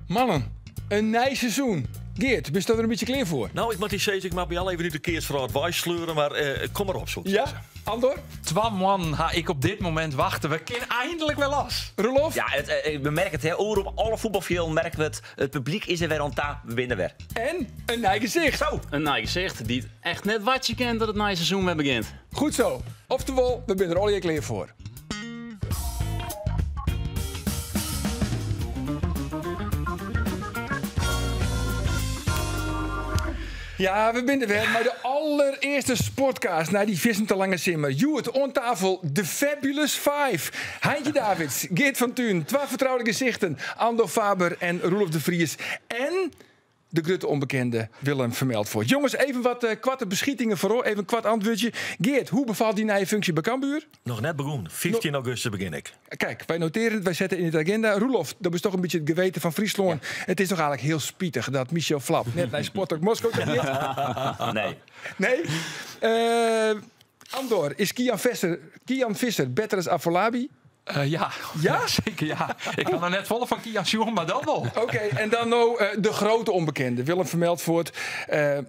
Mannen, in nij seizoen. Geert, bist der in bytsje klear foar? No, ik moat dy sizze, ik moat my al even út de keatswrâld weisleuren, mar eh, kom mar op, soe ik Ja? sizze. Andor? 2 moannen ha ik op dit momint wachte. We kinne einlik wer los. Roelof? Ja, we merke it, hè. Oeral op alle fuotbalfjilden merke we it. It publyk is der wer oan ta. We binne der wer. En in nij gesicht. Zo! In nij gesicht dy't echt net wachtsje kin dat it nije seizoen wer begjint. Goed zo. Oftewol, we binne der allegear klear foar. Ja, we binne der wer mei de alderearste Sportcast nei dy fierstente lange simmer. Hjoed oan tafel de Fabulous Five. Heintje Davids, Geert van Tuinen, twa fertroude gesichten, Andor Faber en Roelof de Vries. En de grutte ûnbekende Willem Vermeltfoort. Jonges, even wat koarte beschietingen foarôf. Even in koart antwurdsje. Geert, hoe befalt dy nije funksje by Cambuur? Noch net begûn. 15 augustus begjin ik. Kijk, wy notearje it, wy sette yn de aginda. Roelof, do bist dochs in bytsje it geweten fan Fryslân. It is dochs eigentlik hiel spitich dat Michel Vlap net nei Spartak Moskou ta giet? Nee. Nee? Andor, is Kian Visser better as Afolabi? Ja. Ja? Seker, ja. Ik ha noch net folle fan Kian sjoen, mar dat wol. Oké, en dan no de grutte ûnbekende, Willem Vermeltfoort.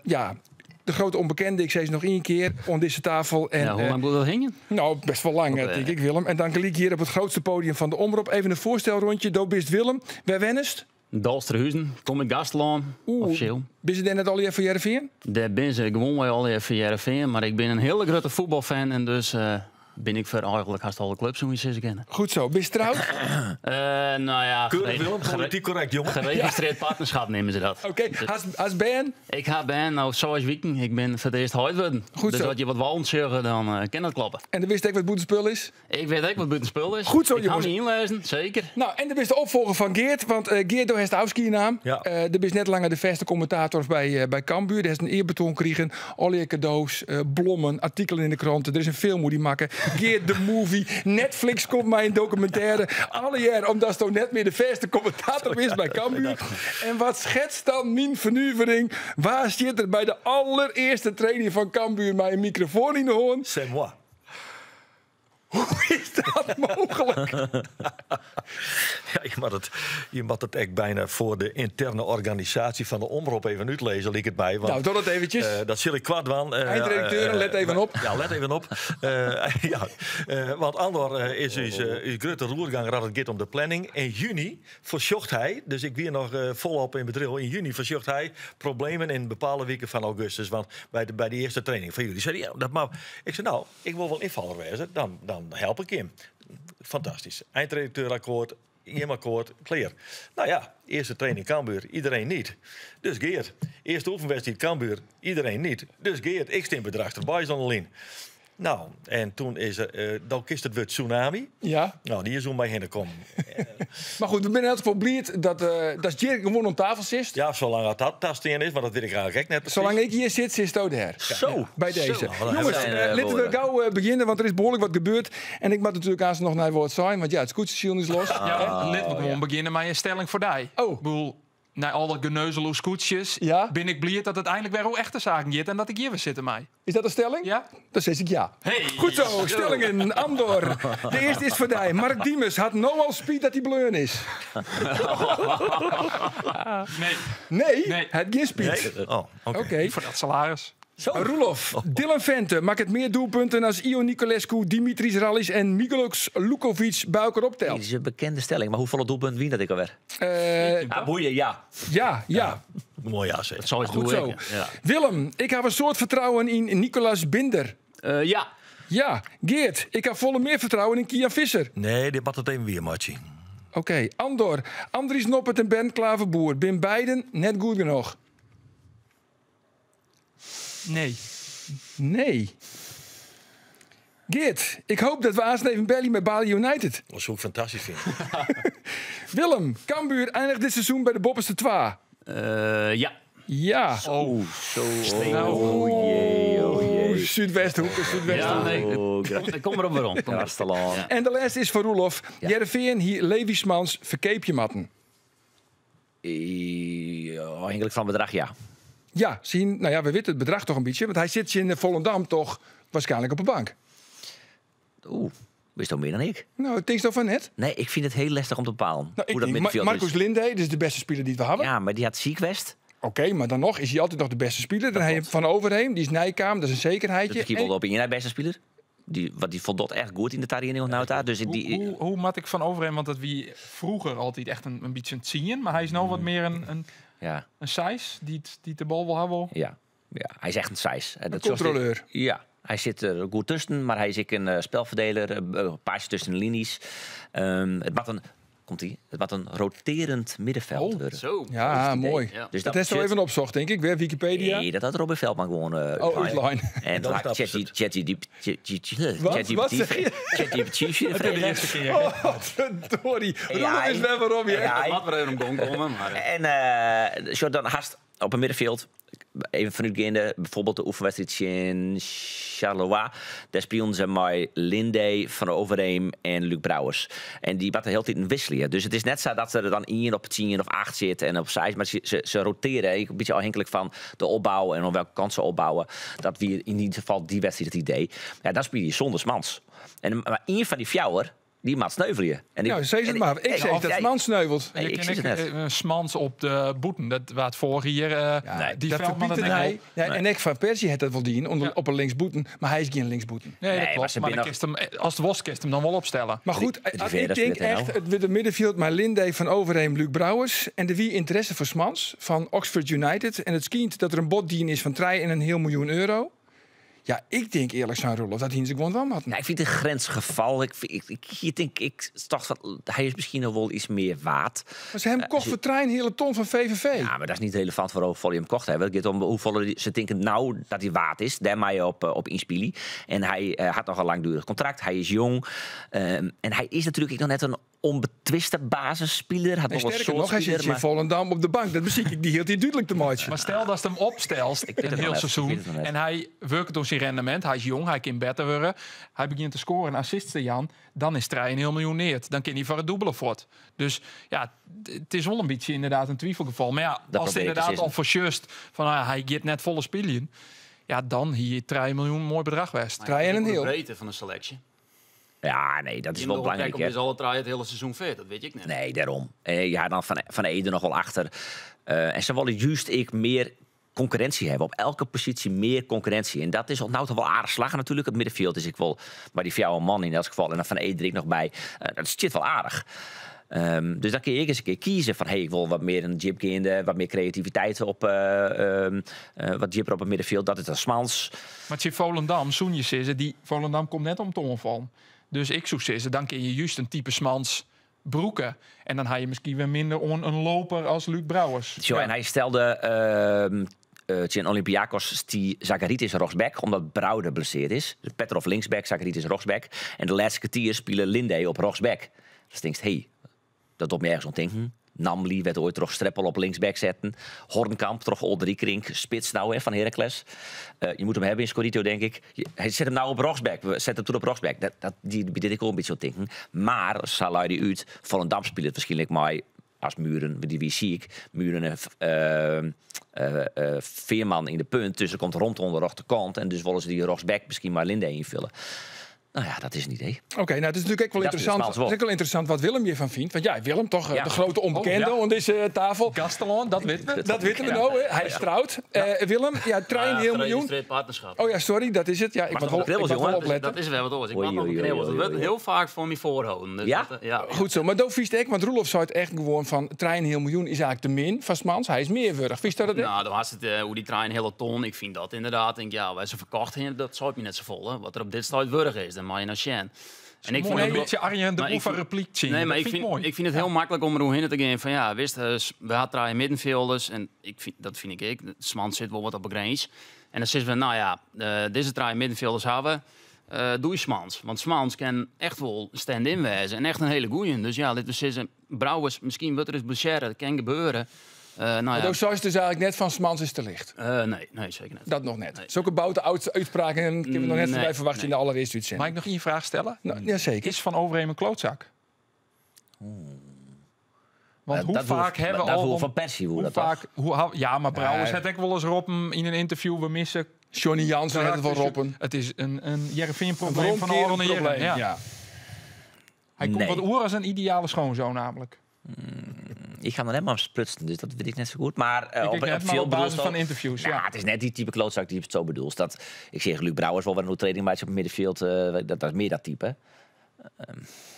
Ja, de grutte ûnbekende, ik sis noch ien kear oan dizze tafel. En, Ja, hoe lang bliuwt dat hingjen? No, best wol lang, tink ik, Willem. En dan gelyk hjir op it grutste poadium fan de Omrop. Even in foarstelrûntsje. Do bist Willem. Wêr wennest? Dolsterhuzen, kom út Gaasterlân, offisjeel. Binne se dêr net allegear foar Hearrenfean? Dêr binne se gewoanwei allegear foar Hearrenfean, mar ik bin in hiele grutte fuotbalfan en dus bin ik foar eigentlik hast alle klups, soe je sizze kinne. Goed zo. Bist troud? No ja, Keurig Willem, politiek correct, jongen. Geregistreerd partnerschap neame se dat. Oké, hast bern? Ik ha bern, no 6 wiken. Ik bin foar it earst heit wurden. Goed Dus zo. as je wat wallen sjogge, dan kin dat kloppe. En dan witst ek wat bûtenspul is? Ik wit ek wat bûtenspul is. Goed zo, Ik ha jonges. my ynlêzen, seker. No, en do bist de opfolger fan Geert, want Geert, do hast ôfskie naam. Ja. Do bist net langer de fêste kommentator by Cambuur. Do hast in earbetoan krigen, allegear kado's, blommen, artikelen yn de krante. Der is in film oer dy makke. Geert the Movie. Netflix komt mei in dokumintêre. Allegear omdatsto net mear de fêste kommentator bist by Cambuur. En wat schetst dan myn fernuvering? Wa stiet der by de alderearste training fan Cambuur mei in mikrofoan yn de hân? C'est moi. Hoe is dat mooglik? Ja, je moat it ek byna foar de ynterne organisaasje fan de Omrop even útlizze, liket my. Want, No, doch dat eventsjes. Dat sil ik koart dwaan. Eindredacteuren, let even op. Ja, let even op. Ja, want Andor is ús grutte roerganger as it giet om de planning. Yn juny foarsjocht hy, dus ik wie noch folop yn bedriuw, yn juny foarsjocht hy problemen yn bepaalde wiken fan augustus. Want by de earste training fan july sei hy, ja, dat mar. Ik sei, no, ik wol wol ynfaller wêze, dan help ik him. Fantastysk. Eindredacteur akkoart, jim akkoart, klear. No ja, earste training Cambuur, iedereen niet. Dus Geert. Earste oefenwedstriid Cambuur, iedereen niet. Dus Geert, ik stean by Drachtster Boys oan de line. No, en doe is der, dan kinst it wurd tsunami. No, dy is om my hinne kommen. Mar goed, we binne yn elts gefal bliid dat hjir gewoan oan tafel sitst. Ja, salang't dat dat tastien is, mar dat wit ik eigentlik ek net presys. Salang't ik hjir sit, sitsto dêr. Zo. By dizze. Zo. Jonges, Zijn, litte we woorden. gau begjinne, want der is behoarlik wat gebeurd. En ik moat natuerlik aanst noch nei Wâldsein, want ja, it skûtsjesilen is los. Ja, litte we gewoan begjinne mei in stelling foar dy. Oh. Ik bedoel, nei al dat geneuzel oer skûtsjes, bin ik bliid dat it einlik wer oer echte saken giet en dat ik hjir wer sitte mei. Is dat in stelling? Ja. Dan sis ik ja. Hey. Goed zo, stellingen. Andor. De earste is foar dy. Mark Diemers hat no al spyt dat hy bleaun is. Nee. Nee? Nee. Hy hat gjin spyt. Nee? Oh, oké. Oké. Foar dat salaris. Zo. Roelof, Dylan Vente makket mear doelpunten as Ion Niculescu, Dimitris Rallis en Milos Lukovic by elkoar opteld. Dit is in bekende stelling, mar hoefolle doelpunten wie dat ek alwer? Ah, boeie, ja. Ja. Moai, ja, seker. Dat sei Goed doe zo. ik, ja. Willem, ik ha in soad fertrouwen yn Nicolas Binder. Ja. Ja. Geert, ik ha folle mear fertrouwen yn Kian Visser. Nee, dit moat it even wier meitsje. Oké, Andor, Andries Noppert en Bernt Klaverboer binne beiden net goed genôch. Nee. Nee. Geert, ik hoopje dat we aanst even belje mei Bali United. Dat soe ik fantastysk fine. Willem, Cambuur einiget dit seizoen by de boppeste twa. Ja. Ja. Oh, Zo. Nou. Oh jee, oh jee. Súdwesthoeke, Súdwesthoeke. Ja, nee, Oh, ik kom derop werom. Kom erop. Gaasterlân. Ja. En de lêste is foar Roelof. Hearrenfean hie Levi Smans ferkeapje moatten. Ôfhinklik fan bedrach, ja. Ja, syn, no ja, we witte it bedrach dochs in bytsje, want hy sit tsjin Volendam dochs wierskynlik op 'e bank. Oeh. Wist al mear dan ik. No, tinkst do fan net? Nee, ik fyn it hiel lestich om te bepalen. No, ik hoe dat tink, middenfjild Marcus is. Linday, dat is de bêste spiler dy't we hawwe. Ja, mar dy hat siik west. Oké, mar dan noch is hy altyd noch de bêste spiler. Dan ha je Van Overeem, dy is nijkaam, dat is in sekerheidje. Dat is wol op ien nei bêste spiler. Dy, want dy foldocht echt goed yn de tarieding oant no ta. Dus dy, Hoe moat ik Van Overeem, want dat wie froeger altyd echt in bytsje in tsien, mar hy is no wat mear in seis dy't de bal wol ha wol. Ja. Ja, hy is echt in seis. Een controleur. Ja, hy sit der goed tusken, mar hy is ek in spelferdeler, in paasje tusken de linies. It moat in, komt ie, it moat in roterend middenfeld Oh, wurde. Zo. Ja, Dat is het mooi. idee. Dus dat dat is zo zit- even opzocht, denk ik. Weer Wikipedia. Nee, dat had Robin Veldman gewoon Oh, uitline. uitline. En Dan dan snappen ze het. ChatGPT. Wat? ChatGPT. Wat zeg je? ChatGPT. De eerste keer. Oh, verdorie. Roelof is weer waarom, Ja, ja. hij- Laten we even om gong komen. Maar, En zo dan haast op een middenveld, even vanuit bijvoorbeeld de oefenwedstrijd in Charleroi. Daar speelden ze met Linday, Van Overeem en Luc Brouwers. En die de hele tijd een wisselen. Dus het is net zo dat ze er dan 1 op 10 of 8 zitten en op 6. Maar ze roteren. Een beetje afhankelijk van de opbouw en op welke kant ze opbouwen. Dat wie in ieder geval die wedstrijd het idee. Ja, dan speel je zonder Smans. En maar één van die fjouwer, die maat sneuvelen. En Nou, zeg het maar. Ik zeg dat Smans sneuvelt. Nee, Je ik ken zie het ik, net. Smans op de boeten. Dat waard vorig jaar. Nee, die Dat Veldman verbiedt dat hij. ik Ja, en ik van Persie had dat wel dien, onder, op een linksboeten. Maar hij is geen linksboeten. Nee, dat Nee, maar klopt. ze Maar dan binnen- kist hem, als het was, kist hem dan wel opstellen. Maar goed, Rivera ik denk speelt hij echt, nou. het wordt het middenveld, maar Linday, Van Overeem, Luc Brouwers. En de wie interesse voor Smans van Oxford United. En het schijnt dat er een bod dien is van 3,5 miljoen euro. Ja, ik denk eerlijk zijn, Roelof, dat hij ze gewoon wel had. Nou, ik vind het een grensgeval. Ik, vind- ik, ik, hier denk ik toch van, hij is misschien nog wel iets meer waard. Maar ze hem kocht voor trein hele ton van VVV. Ja, maar dat is niet relevant voor hoeveel je hem kocht hebben. Het gaat om hoeveel ze denken nou dat hij waard is. Daar maar je op inspelen. En hij had nog een langdurig contract. Hij is jong. En hij is natuurlijk ook nog net een onbetwiste basisspeler. Had En nog wel een sterker soort nog, hij zit speler, in maar- Volendam op de bank. Dat bezie ik, die hield hij duidelijk te maken. Maar stel dat ze hem opstelt weet een het heel nog net. seizoen. Ik weet het nog net. En hij werkt door zijn rendement. Hij is jong, hij kan beter worden. Hij begint te scoren en assists te Jan. Dan is 3,5 miljoen neer. Dan kan hij voor het dubbele voort. Dus ja, het is wel een beetje inderdaad een twijfelgeval. Maar ja, Dat als het probeer ik te inderdaad zeggen. al voor just van ah, hij gaat net volle spelen. Ja, dan hier 3 miljoen mooi bedrag west. Drie en een de heel. breedte van de selectie. Ja, nee, dat is Je wel moet belangrijk. Kijken, hè. is alle drie het hele seizoen fit, dat weet ik net. Nee, daarom. Ja, dan van Ede nog wel achter. En ze willen juist ik meer concurrentie hebben. Op elke positie meer concurrentie. En dat is al nou toch wel aardig slagen natuurlijk. Het middenveld is ik wel, maar die jouw man in elk geval. En dan Van Ede er ik nog bij. Dat zit wel aardig. Dus dan kun je eens een keer kiezen van, hey, ik wil wat meer een Jip Kinder, wat meer creativiteit op, wat Jip op het middenveld. Dat is dan Smans. Maar het is Volendam, Soenje Sisse, die Volendam komt net om te omvallen. Dus ik zou zeggen, dan kun je juist een type Smans broeken. En dan haal je misschien weer minder on een loper als Luc Brouwers. Zo, Ja. En hij stelde tegen Olympiakos die Zagaritis rechtsback, omdat Brouwer blesseerd is. Dus Petrov linksback, Zagaritis rechtsback. En de laatste kwartier spelen Linday op rechtsback. Dus denk je, hey, dat doet me ergens om denken. Namli werd ooit terug Streppel op linksback zetten. Hornkamp, terug Oldriekrink, spits nou hè, van Heracles. Je moet hem hebben in Scorito, denk ik. Hij zet hem nou op rechtsback. We zetten hem toen op rechtsback. Die deed ik ook een beetje op denken. Maar Salah die uit, Volendam speelt het waarschijnlijk maar als Mühren, die wie zie ik. Mühren en Veerman in de punt. Dus er komt rond onder de rechterkant. En dus willen ze die rechtsback misschien maar Linday invullen. Nou ja, dat is een idee. Oké, nou, het is natuurlijk ook wel Dat is interessant. Smans Het is ook wel interessant wat Willem hiervan vindt. Want ja, Willem, toch Ja. de grote onbekende Oh, ja. aan deze tafel. Gastelon, dat weten we. Dat weten we nou, hè. Hij is trouwd. Willem, ja, trein heel miljoen. partnerschap. Oh ja, sorry, dat is het. Ja, ik Mag moet nog wel, kribbels, ik moet wel jongen. opletten. Dat is wel wat oors. Ik Oei, mag nog oei, een knibbels. oei, Dat wordt oei. heel vaak voor me voorhouden. Dus Ja? Dat, ja. Goed zo, maar doe vies ik, want Roelof zei het echt gewoon van trein heel miljoen is eigenlijk te min van Smans. Hij is meerwurdig. Vies dat het echt? Nou, dan was het hoe die trein hele ton. Ik vind dat inderdaad. Denk, ja, wij ze verkocht hebben, dat zou ik me net zo vol. Hè. Wat er op dit sluit wurg is, dan mag je naar Shen. En ik Mooi, vind een het wel- beetje Arjen de Maar Boer ik van vind- repliek zien. Nee, maar Dat ik vind ik vind, mooi. ik vind het heel makkelijk om er hoe te gaan. Van ja, wist, we hadden draaien middenvelders. En ik vind, dat vind ik. Smans zit wel wat op de grens. En dan zeggen we, nou ja, deze draaien middenvelders hebben. Doe je Smans. Want Smans kan echt wel stand-in wezen. En echt een hele goeie. Dus ja, laten we zeggen, Brouwers, misschien wordt er eens blessure. Dat kan gebeuren. Nou ja. Maar zo is het dus eigenlijk net van Smans is te licht. Nee, nee, zeker niet. Dat nog net. Nee. Zulke boute uitspraken kunnen we nog net Nee, voorbij verwachten nee. in de allereerste uitzending. Mag ik nog één vraag stellen? Nou, ja, zeker. Is Van Overeem een klootzak? Want hoe Dat vaak hebben we dat al... hoe van Persie hoe hoe dat vaak, toch? hoe, ja, maar Brouwers Nee. het ook wel eens roppen in een interview. We missen Johnny Jansen had het wel karakters. roppen. Het is een Heerenveen Een probleem van omkerend Aaron en Jeren. probleem, Ja. ja. Hy komt Nee. wat oer as in ideale schoonzoon namelijk. Ik ga nog net maar sprutsen, dus dat weet ik net zo goed. Maar Ik op, net, op maar veel op basis bedoelt van interviews, Nou, ja. het is net die type klootzak die het zo bedoelt. Dat, ik zeg, Luc Brouwers wel wat een oefentraining maakt op het middenveld. Dat is meer dat type.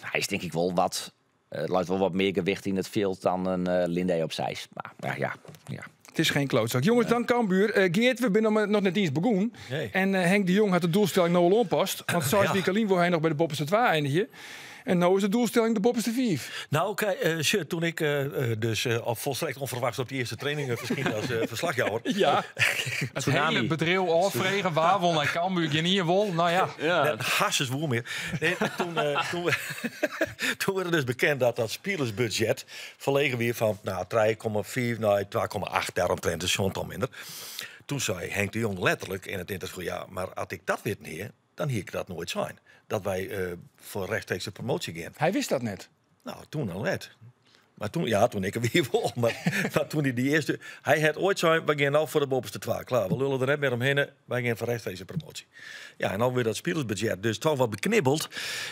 Hij is denk ik wel wat... Het lijkt wel wat meer gewicht in het veld dan een Linde op zijs. Maar ja. Het is geen klootzak. Jongens, dan Cambuur. Geert, we zijn nog net eens begonnen. Nee. En Henk de Jong had de doelstelling nou al onpast. Want zoals Ja. die Kalien wil hij nog bij de Boppenste 2 eindigen. En nou is de doelstelling de Boppenste 5. Nou, kijk, sure, toen ik dus al volstrekt onverwachts op die eerste training verscheen als verslagjouwer. Ja. Het Tsunami. hele bedrijf afvregen, waar won hij Cambuur, geen hier won. Nou ja, Ja, Net hasses woe meer. Nee, toen werd het dus bekend dat dat spelersbudget verlegen weer van nou, 3,4 naar 2,8, daaromtrent is zo'n al minder. Toen zei Henk de Jong letterlijk in het interview, ja, maar als ik dat weet neer, dan hier ik dat nooit zijn. Dat wij voor rechtstreekse promotie gaan. Hij wist dat net. Nou, toen al net. Maar toen, ja, toen ik er weer won. Maar toen hij die eerste... Hij had ooit zo, we gaan nou voor de bovenste 2. Klaar, we lullen er net meer omheen. Wij gaan voor rechtstreekse promotie. Ja, en nou weer dat spelersbudget. Dus toch wat beknibbeld.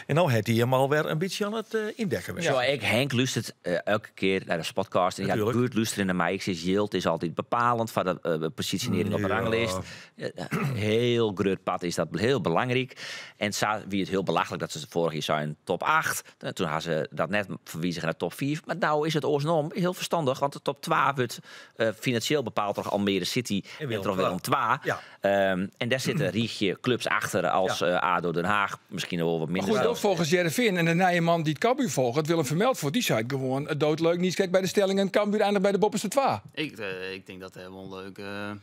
En nou had hij hem alweer een beetje aan het indekken. Zo, ik, Henk luistert elke keer naar de podcast. En ja, Natuurlijk. Guurt luistert naar mij. Ik zeg, Jilt is altijd bepalend voor de positionering op de Ja. ranglijst. Heel groot pad is dat heel belangrijk. En wie het heel belachelijk dat ze vorig jaar zijn top 8. Toen hadden ze dat net verwezen naar top 4. Maar nou is het oorsnom heel verstandig. Want de top 2 wordt financieel bepaald door Almere City en Willem door Willem II. II. Ja. En daar zitten riegje clubs achter als ADO Den Haag. Misschien wel wat minder. Maar goed, zelfs. ook volgens Jereveen en de nieuwe man die het Cambuur volgt, het Willem Vermeld voor, die zei het gewoon het doodleuk niet. Kijk bij de stelling en Cambuur eindigt bij de Boppenste 2. Ik denk dat het wel leuk.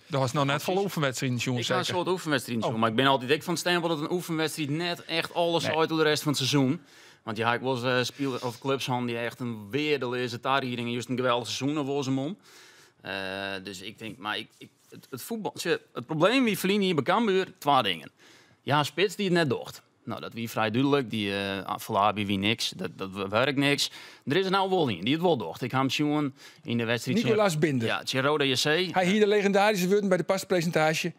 dat was nog net volle oefenwedstrijd, jongens. Ik ga een zeker. soort oefenwedstrijd doen, maar ik ben altijd dik van het stempel dat een oefenwedstrijd net echt alles uit door de rest van het seizoen. Want ja, ik was speel of clubs hadden die echt een weerdeloze taarhiering en juist een geweldig seizoen was hem om. Dus ik denk, maar ik, ik, het, het voetbal, zie, het probleem wie verliezen hier bij Cambuur, 2 dingen. Ja, spits die het net docht. Nou, dat wie vrij duidelijk. Die Afolabi wie niks. Dat werkt niks. Er is een oude wel in die het wel docht. Ik ga hem zien in de wedstrijd. Nicolaas Binder. Ja, Roda JC. Hij hier de legendarische woorden bij de paspresentatie.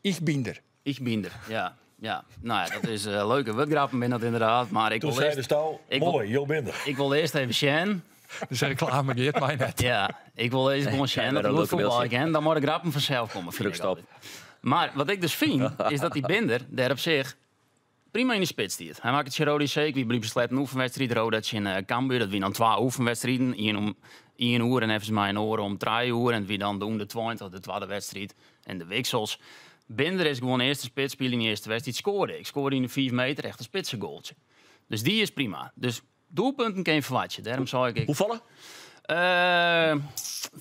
Ik Binder. Ik Binder, ja. Ja, nou ja, dat is leuke woordgrappen ben dat inderdaad. Maar ik Toen wil zei eerst, de stouw, ik wil- mooi, Jo Binder. ik wil eerst even Sjen. Dus reclame Geert mij net. Ja, ik wil eerst gewoon Sjen. Ja, dat een ik goed leuke voetbal beeldje. ken. Dan moet de grappen vanzelf komen, vind ik Drukstop. altijd. Maar wat ik dus vind, is dat die Binder daar op zich prima in de spits stiet. Hij maakt het Roda JC. Wie blieb slept een oefenwedstrijd. Roda in Cambuur. Dat wie dan 2 oefenwedstrijden. 1 om 1 uur en even mijn oren om 3 uur. En wie dan doen de 20, de tweede wedstrijd en de wissels. Binder is gewoon eerste spits, speel in de eerste wedstrijd, scoorde. Ik scoorde in de 4 meter, echt een spitsengoaltje. Dus die is prima. Dus doelpunten kan je verwachten. Daarom zou ik... Hoe vallen?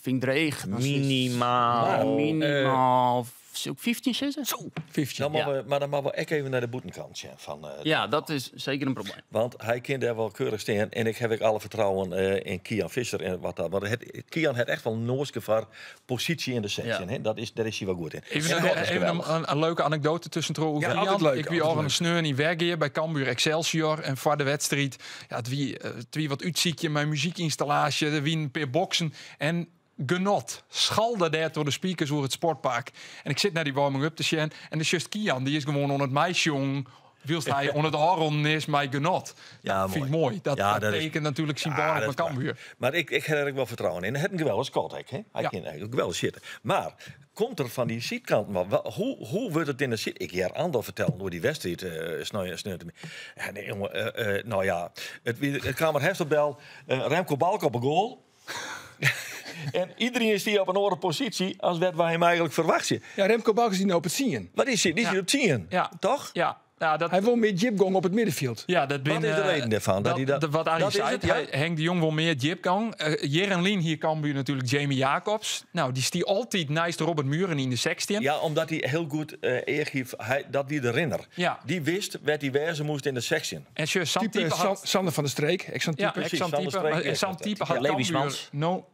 Vind ik dreig. Dan is het- Minimaal. Minimaal. Ook 15, 16? Zo. 15. Dan mogen we, maar dan mogen we echt even naar de boetenkant ja, van, Ja, dat is zeker een probleem. Want hij kan daar wel keurig staan. En ik heb ik alle vertrouwen in Kian Visser. En wat dat. Want Kian heeft echt wel een Noorse positie in de section. Ja. Hè? Daar is hij wel goed in. Even, En een, God is even geweldig. een leuke anekdote tussendoor. over Ja, Kian. altijd leuk, Ik wie altijd al een sneur in werken bij Cambuur Excelsior. En voor de wedstrijd, ja, het wie wat uitziekje, mijn muziekinstallatie, de wie een paar boksen. En genot. Schalde daar door de speakers over het sportpark. En ik zit naar die warming-up te zien. En de just Kian, die is gewoon onder het meisje, jong. Wilst hij onder de Aron is, mij genot. Ja, Dat vind ik mooi. mooi. Dat, Ja, dat dat is- tekent natuurlijk Ja, symbolisch dat van is waar. Cambuur. Maar ik heb er ook wel vertrouwen in. Hij heeft een geweldig schot, hè? Hij Ja. kan eigenlijk geweldig zitten. Maar komt er van die zijkant... Maar hoe wordt het in de zit? Ik heb Andor vertellen door die wedstrijd. Sneu te Ja, nee, jongen. Nou ja. Het kwam er heftig bel. Remco Balk op een goal. En iedereen is die op een andere positie als wat wij hem eigenlijk verwachten. Ja, Remco Balk is die nou op het zien. Wat is hij? Die is Ja. op 10. Ja. Toch? Ja, ja, dat, Hij wil meer jibgong op het middenveld. Ja, dat Wat is de reden daarvan? Dat hij dat- wat Arie dat is zei, het, ja? Henk de Jong wil meer jibgang. Jeren Lien, hier Cambuur natuurlijk Jamie Jacobs. Nou, die stier altijd naast Robert Muren in de 16. Ja, omdat hij heel goed eergief, hij, dat wie de rinner. Ja. Die wist wat hij wezen moest in de section. En zo, zo'n Type type had, Sander van der Streek, ik zo'n ja, type. Precies, zo'n Sander type, Streek maar is zo'n dat. type had Ja, Levi Cambuur Smans. no,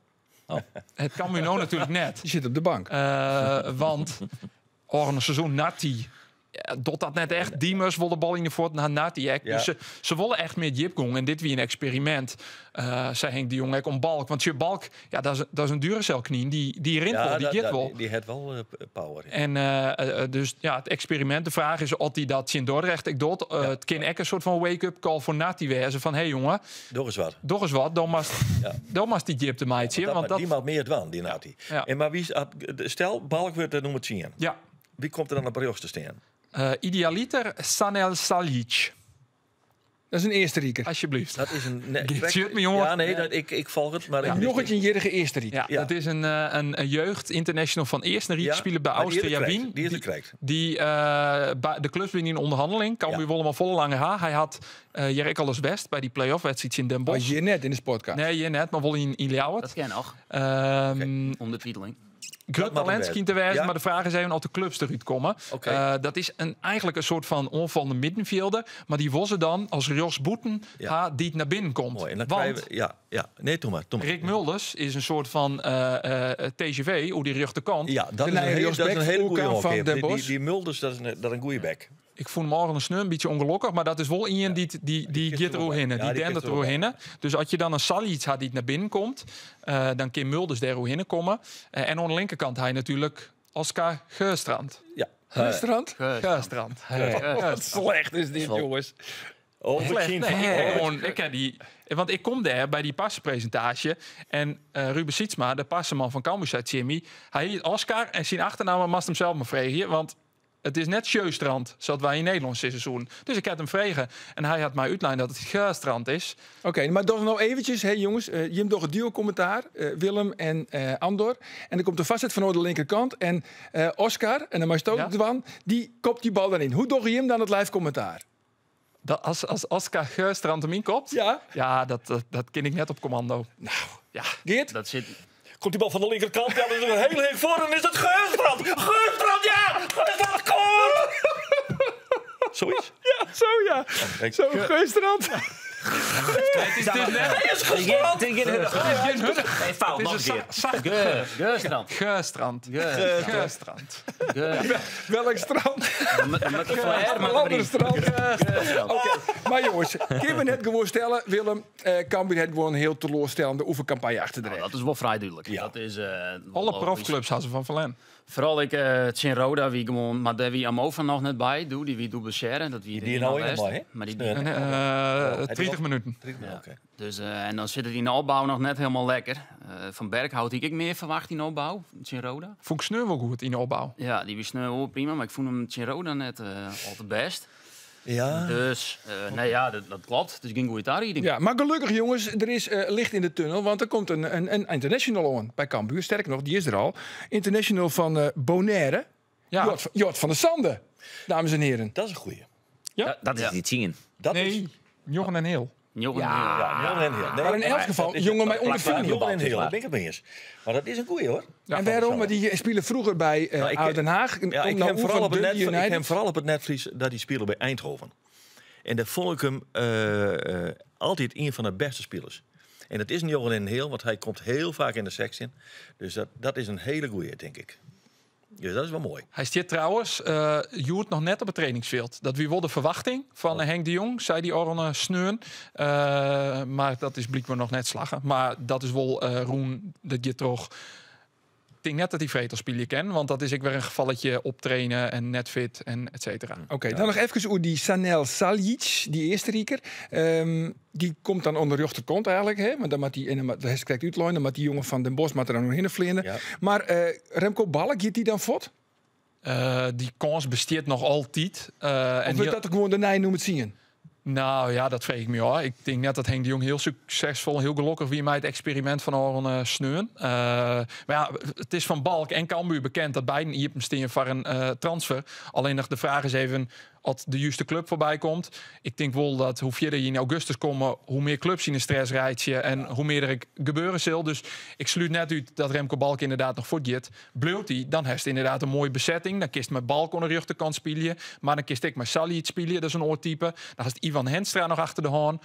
Oh. Het Cambuur no natuurlijk net. Die zit op de bank. Want een seizoen Natti Docht dat net echt. Diemers wol de bal yn de fuotten ha, Nartey ek. Ja. Dus se wolle echt mear djipgong. En dit wie in eksperimint. Sei Henk de Jong ek om Balk. Want sjoch, Balk, ja, dat is in Duracell-knyn. Dy rint wol, dy dat- giet dat- wol. Dy hat wol power. Ja. En dus ja, it eksperimint. De fraach is oft dy dat tsjin Dordrecht ek docht. It kin ek in soart fan wake-up call foar Nartey wêze. Fan, hey jonge, Doch ris wat. doch ris wat. Dan moatst Ja. dan moatst dy djipte meitsje. Dat, Want dat, dy moat mear dwaan, dy Nartey. Ja. En mar wie, stel, Balk wurdt de nûmer 10. Ja. Wie komt der dan op rjochts te stean? Idealiter Sanel Saljic. Dat is in Eastenriker. Alsjeblieft. Dat is een... Nee, Dit zit me, jongen. Ja, nee, dat, ik volg het, maar... ik- 19-jarige Eastenriker. Ja, Ja. dat is een jeugd international van Eastenrijk. Ja, Spelen bij maar die Austria is er Wien. krijgt. Die is er krijgt. Die, bij de clubs binnen in onderhandeling. Cambuur Ja. wol him al folle langer ha. Hy hat Jerk alles best bij die play-off wedstriid yn Den Was Bosch. je net in de sportkaart. Nee, je net, maar wol yn Ljouwert. Dat ken noch. Ondertiteling. Grut Dat mag talent hem schijnt te wezen, Ja. maar de vraag is even of de clubs eruit komen. Oké. Dat is eigenlijk een soort van onvallende middenvelder. Maar die was er dan als Jos Boeten Ja. ha, die het naar binnen komt. Mooi. En dan Want krijgen we, ja, ja. Nee, doe maar. Doe maar. Rick Mulders is een soort van TGV, hoe die rechterkant. Ja, dat De is een Nijl hele, Jos dat is een Bek, hele goede Oerkamp van hockey. Den Die, die, Bosch. die Mulders, dat is een goede bek. Ik voel morgen een sneu een beetje ongelukkig, maar dat is wel iemand die die gaat er wel er bij. heen, Ja, die die dendert kist er er wel heen. Dus als je dan een Saljic had die naar binnen komt, dan kan Mulders daar heen komen. En aan de linkerkant hij natuurlijk Oscar Geurstrand. Ja. Restaurant? Geurstrand. Wat slecht is dit, jongens. Oh, Slecht, misschien. nee, gewoon, ik ken die, want ik kom daar bij die passenpresentatie en Ruben Sietsma, de passenman van Cambuur, zei Jimmy, hij heet Oscar en zijn achternaam mag hem zelf maar vragen, want het is net Sjöstrand, zoals wij in Nederland seizoen. Dus ik had hem vragen en hij had mij uitlijnd dat het Geurstrand is. Oké, maar toch nog eventjes, hè, jongens. Jim toch het duo-commentaar, Willem en Andor. En dan komt de vastheid van de linkerkant. En Oscar, en dan mag je het ook Ja. dwan, die kopt die bal daarin. Hoe doe je hem dan het live commentaar? Dat als Oscar Geurstrand hem inkopt, Ja. ja dat ken ik net op commando. Nou, ja. Geert? Dat zit... Komt die bal van de linkerkant? Ja, dat is een heel heel voor. En is het Geurstrand? Geurstrand, ja! Geurstrand, scoort! Zoiets? Ja, zo ja. Kijk. Zo, Geurstrand. Het is net... Hij is gestrand! Nee, fout, Het nog is een een keer. zachte Geurstrand. Geurstrand. Geurstrand. Geurstrand. Welk strand? Met de flair, Een maar ander strand. Geurstrand. Oké, maar jongens, kunnen we net gewoon stellen, Willem, Cambuur heeft gewoon een heel teleurstellende oefencampagne achter de rug. Dat is wel vrij duidelijk. Ja. Dat is, Alle logisch. profclubs hadden ze van Verlen. Vooral ik, het Roda, wie gewoon, maar daar wie Amova nog net bij, doe, die wie doet blessure, dat wie Die nou best. helemaal, hè? Maar die, Nee. En, hij 20 wel- minuten. Oké. dus, en dan zit het in de opbouw nog net helemaal lekker. Van Berg houdt ik meer verwacht in de opbouw, het Roda. Vond ik Sneur wel goed in de opbouw. Ja, die was snel wel prima, maar ik vond hem het Roda net al te best. Ja. Dus, nee, ja, dat klopt. Dus geen goede tarie. Ja, maar gelukkig jongens, er is licht in de tunnel, want er komt een international on bij Cambuur. Sterker nog, die is er al. International van Bonaire, Ja. Jort van der Sande, dames en heren. Dat is een goeie. Ja, dat is Ja. die 10. Dat Nee, is... Jochen en Heel. Jochen Ja. Ja, Johan en Heel. Nee, Maar in elk geval, dat is- jongen mij dat ondervinding. plakt Johan en Heel, Maar. dat ben ik het mee eens. Maar dat is een goeie, hoor. En waarom? Want die spelen vroeger bij Nou, ik- Oud Den Haag. Ja, Komt ik nou heb vooral van op het Dundee net, ik United. heb vooral op het netvlies dat hij speelde bij Eindhoven. En daar vond ik hem altijd een van de beste spelers. En dat is een Johan en Heel, want hij komt heel vaak in de sectie. Dus dat is een hele goeie, denk ik. Dus dat is wel mooi. Hij zit trouwens, Joert nog net op het trainingsveld. Dat wie wel de verwachting van Henk de Jong, zei die Orne Sneun. Maar dat is blijkbaar nog net slagen. Maar dat is wel Roen, dat je toch... Ik denk net dat hij Vretel spelen ken, want dat is ik weer een gevalletje optrainen en net fit en et cetera. Oké, dan nog even over die Sanel Saljic, die eerste rieker. Die komt dan onder rechterkant eigenlijk, hè? Want dan moet die, en dan moet- dat is correct uitlijn, dan moet die jongen van Den Bosch moet er dan nog heen vliegen. Ja. Maar Remco Balk, gaat die dan fort? Die kans besteedt nog altijd. Of En wordt dat ook gewoon de nij noem het zien? Nou ja, dat vreeg ik me hoor. Ik denk net dat Henk de Jong heel succesvol, heel gelukkig wie mij het experiment van Aron Sneun. Maar ja, het is van Balk en Cambuur bekend dat beiden hier staan voor een transfer. Alleen nog de vraag is even As de juste klup foarby komt. Ik tink wol dat hoe fierder je yn augustus komme, hoe mear klups yn de stress reitsje en hoe mear der ek gebeure sil. Dus ik slút net út dat Remco Balk inderdaad noch fuortgiet. Bliuwt hy, dan hast inderdaad in moaie besetting. Dan kinst mei Balk oan de rjochterkant spylje, mar dan kinst ek mei Saljic spylje, dat is in oar type. Dan hast Ivan Henstra noch achter de hân.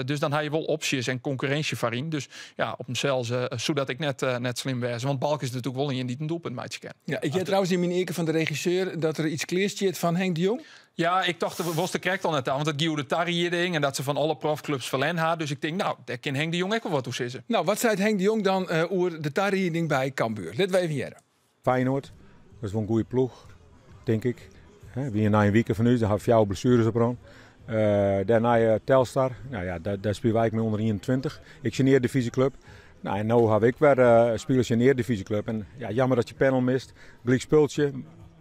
Dus dan ha je wol opsjes en konkurrinsje foaryn. Dus ja, op himsels soe dat ek net slim wêze. Want Balk is natuerlik wol ien dy't in doelpunt meitsje kin. Ja, ik hear trouwens yn myn earke fan de regisseur dat der iets klear stiet fan Henk de Jong. Ja, ik tocht, wolst der krekt al net oan, want it gie oer de tarieding en dat se fan alle profklups ferlern ha. Dus ik tink, nou, dêr kin Henk de Jong ek wol wat oer sizze. Nou, wat seit Henk de Jong dan oer de tarieding by Cambuur? Litte we even hearre. Feyenoord, dat is wol in goede ploech, tink ik. Wie nei in wike fan ús, dêr ha fjouwer blessueres op rûn. Dêrnei Telstar, nou ja, dêr spylje wy ek mei ûnder 21. Ek tsjin earedifyzjeklup. Nou, en no ha we ek wer spilers tsjin earedifyzjeklup. En ja, jammer dat je panel mist. Gelyk spultsje,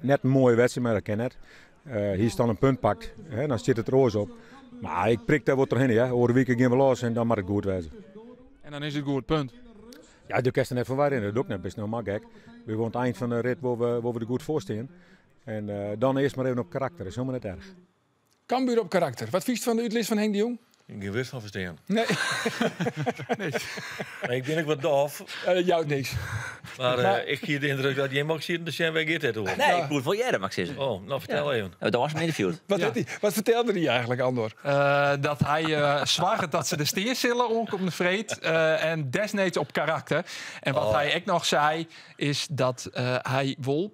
net in moaie wedstriid, mar dat kin net. Hiest dan in punt pakt, hè, dan stiet it der oars op. Mar ik prik dêr wol trochhinne, ja. Oare wike gean we los en dan moat it goed wêze. En dan is it goed, punt. Ja, do kinst der net foar wei rinne, dat doch ik net, bist no mar gek. We wolle oan it ein fan de rit wol we der goed foar stean. En dan earst mar even op karakter, is helemaal net erch. Cambuur op karakter. Wat fynst fan de útlis fan Henk de Jong? Gjin wurd fan ferstean. Nee. nee. Nee, ik bin ek wat dôf. Dat jout niks. Mar ik hie de yndruk dat jim ek sieten te sjen wêr giet dit oer. Nee, ik woe it wol hearre, moat ik sizze. Oh, no fertel even. Dat was him ynterviewd. Wat, ja. wat fertelde hy eigentlik, Andor? Dat hy soarget dat se der stean sille oankommende freed. En desneeds op karakter. En wat hy ek noch sei, is dat hy wol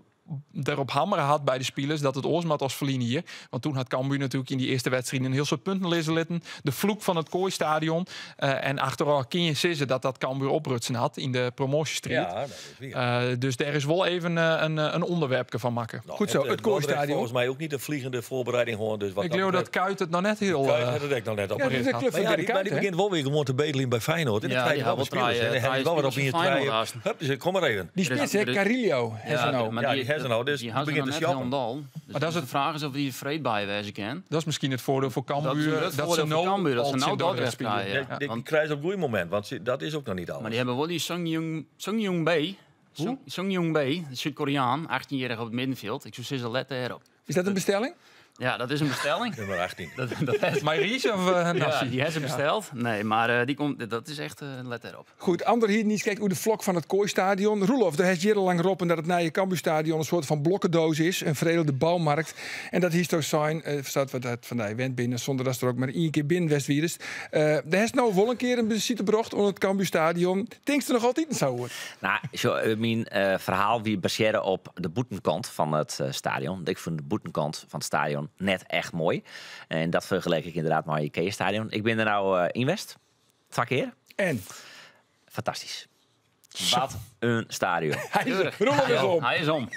derop hammere hat by de spilers dat it oars moat as ferline jier. Want toen hat Cambuur natuerlik yn dy earste wedstriden in hiel soad punten lizze litten. De vloek fan it Kooistadion. En achterôf kin je sizze dat dat Cambuur oprutsen hat yn de promoasjestriid. Ja, dat is wier. Dus dêr is wol even in ûnderwerpke fan makke. Nou, Goed zo, it Kooistadion. Folgens my ek net in fleanende foarbereiding hân. Dus wat Ik leau dat Kuyt it noch net hiel Kuyt hat it ek noch net op. Ja, dat is de club van Maar ja, Dirk die, maar Kuyt, die hè? begjint wol wer gewoan te bedeljen by Feyenoord. En dan Ja, krijg je die wel wat ha wol spilers. En dan heb je wel weer op trije een spilers van trije. Feyenoord Hup, dus kom maar even. Die spits, hè? Carrillo. Ja, maar Ja, die ha se no, dus die ha se begint noch te net shoppen. hielendal. Dus Maar dat is de het- vraag is of die freed by wêze kin. Dat is miskien it foardiel foar Dat is een Cambuur. grut Dat, ze voordeel no voor Cambuur, dat al ze nou tsjin dat Dordrecht krijgen. spylje. Ja. Die Want- krijgt op een goed moment, want dat is ook nog niet alles. Maar die hebben wel die Sung Jung, Sung Jung B. Sung Jung B, de Zuid-Koreaan, 18-jarige op het middenveld. Ik zou zeggen, let erop. Is dat in bestelling? Ja, dat is een bestelling. Nummer 18. Dat is, Mei Ries of ja, Nassi? die heeft ze besteld. Nee, maar die komt, dat is echt, let erop. Goed, Andor hier niet kijkt hoe de vlok van het Kooistadion. Roelof, daar heeft jarenlang roppen dat het nieuwe Cambuurstadion een soort van blokkendoos is. Een veredelde bouwmarkt. En dat hier zo zijn, staat wat dat van die wend binnen, zonder dat ze er ook maar één keer binnen Westwierus. Daar is nou wel een keer een visite bracht onder het Cambuurstadion. Denkst er nog altijd zo hoor? Nou, zo, myn ferhaal wie basearre op de bûtenkant fan it stadion. Ik fûn de bûtenkant fan it stadion net echt moai. En dat fergelike ik ynderdaad mei het IKEA-stadion. Ik bin der no yn west. Twa kear. En? Fantastysk. Wat in stadion. Hy is, Roelof is om. Hy is om.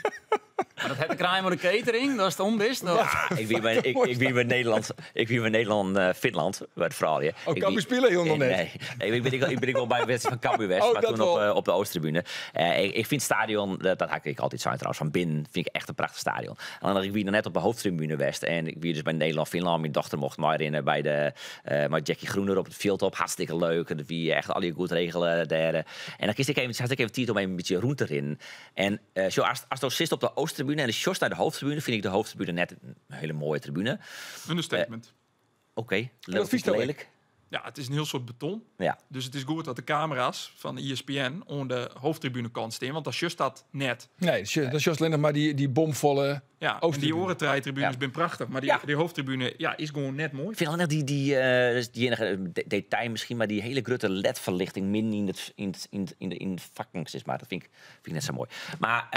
Maar dat hat te krijen mei de catering, dat is it om bist. Dat... Ja, ik wie by, ik wie by Nederland, ik wie by Nederland, Finland, by de froulju. Oh, Ik Cambuur spile hielendal net. Nee, nee, ik bin ek wol by de wedstriid fan Cambuur west, Oh, mar dat toen wol. op de Oosttribune. Ik fyn it stadion, dat ha ik altyd sein trouwens, fan binnen fyn ik echt in prachtich stadion. Allinnich ik wie noch net op de hoofdtribune west en ik wie dus by Nederlân-Finlân. Myn dochter mocht meirinne mei Jackie Groener op it fjild op. Hartstikke leuk. Dat wie echt allegear goed regele dêr. En dan kinst ek even, hast ek even tiid om even in bytsje rûn te rinnen. En sjoch, asto sitst op de Oosttribune en do sjochst nei de hoofdtribune, fyn ik de hoofdtribune net in hiele moaie tribune. Understatement. Oké, Dat fynst do lelijk. Ja, it is in hiel soad beton. Ja. Dus it is goed dat de kamera's fan ESPN oan de hoofdtribunekant stean, want dan sjochst dat net. Nee, dat is juist alleen nog maar die bomvolle Ja, en die Oosttribune. oare trije tribunes Ja. binne prachtich, mar dy hoofdtribune, ja, is gewoan net moai. Ik fyn allinnich dus dy iennige detail miskien, mar dy hiele grutte LED-ferlichting midden yn de fakken, sis mar. Dat fyn ik net sa moai. Mar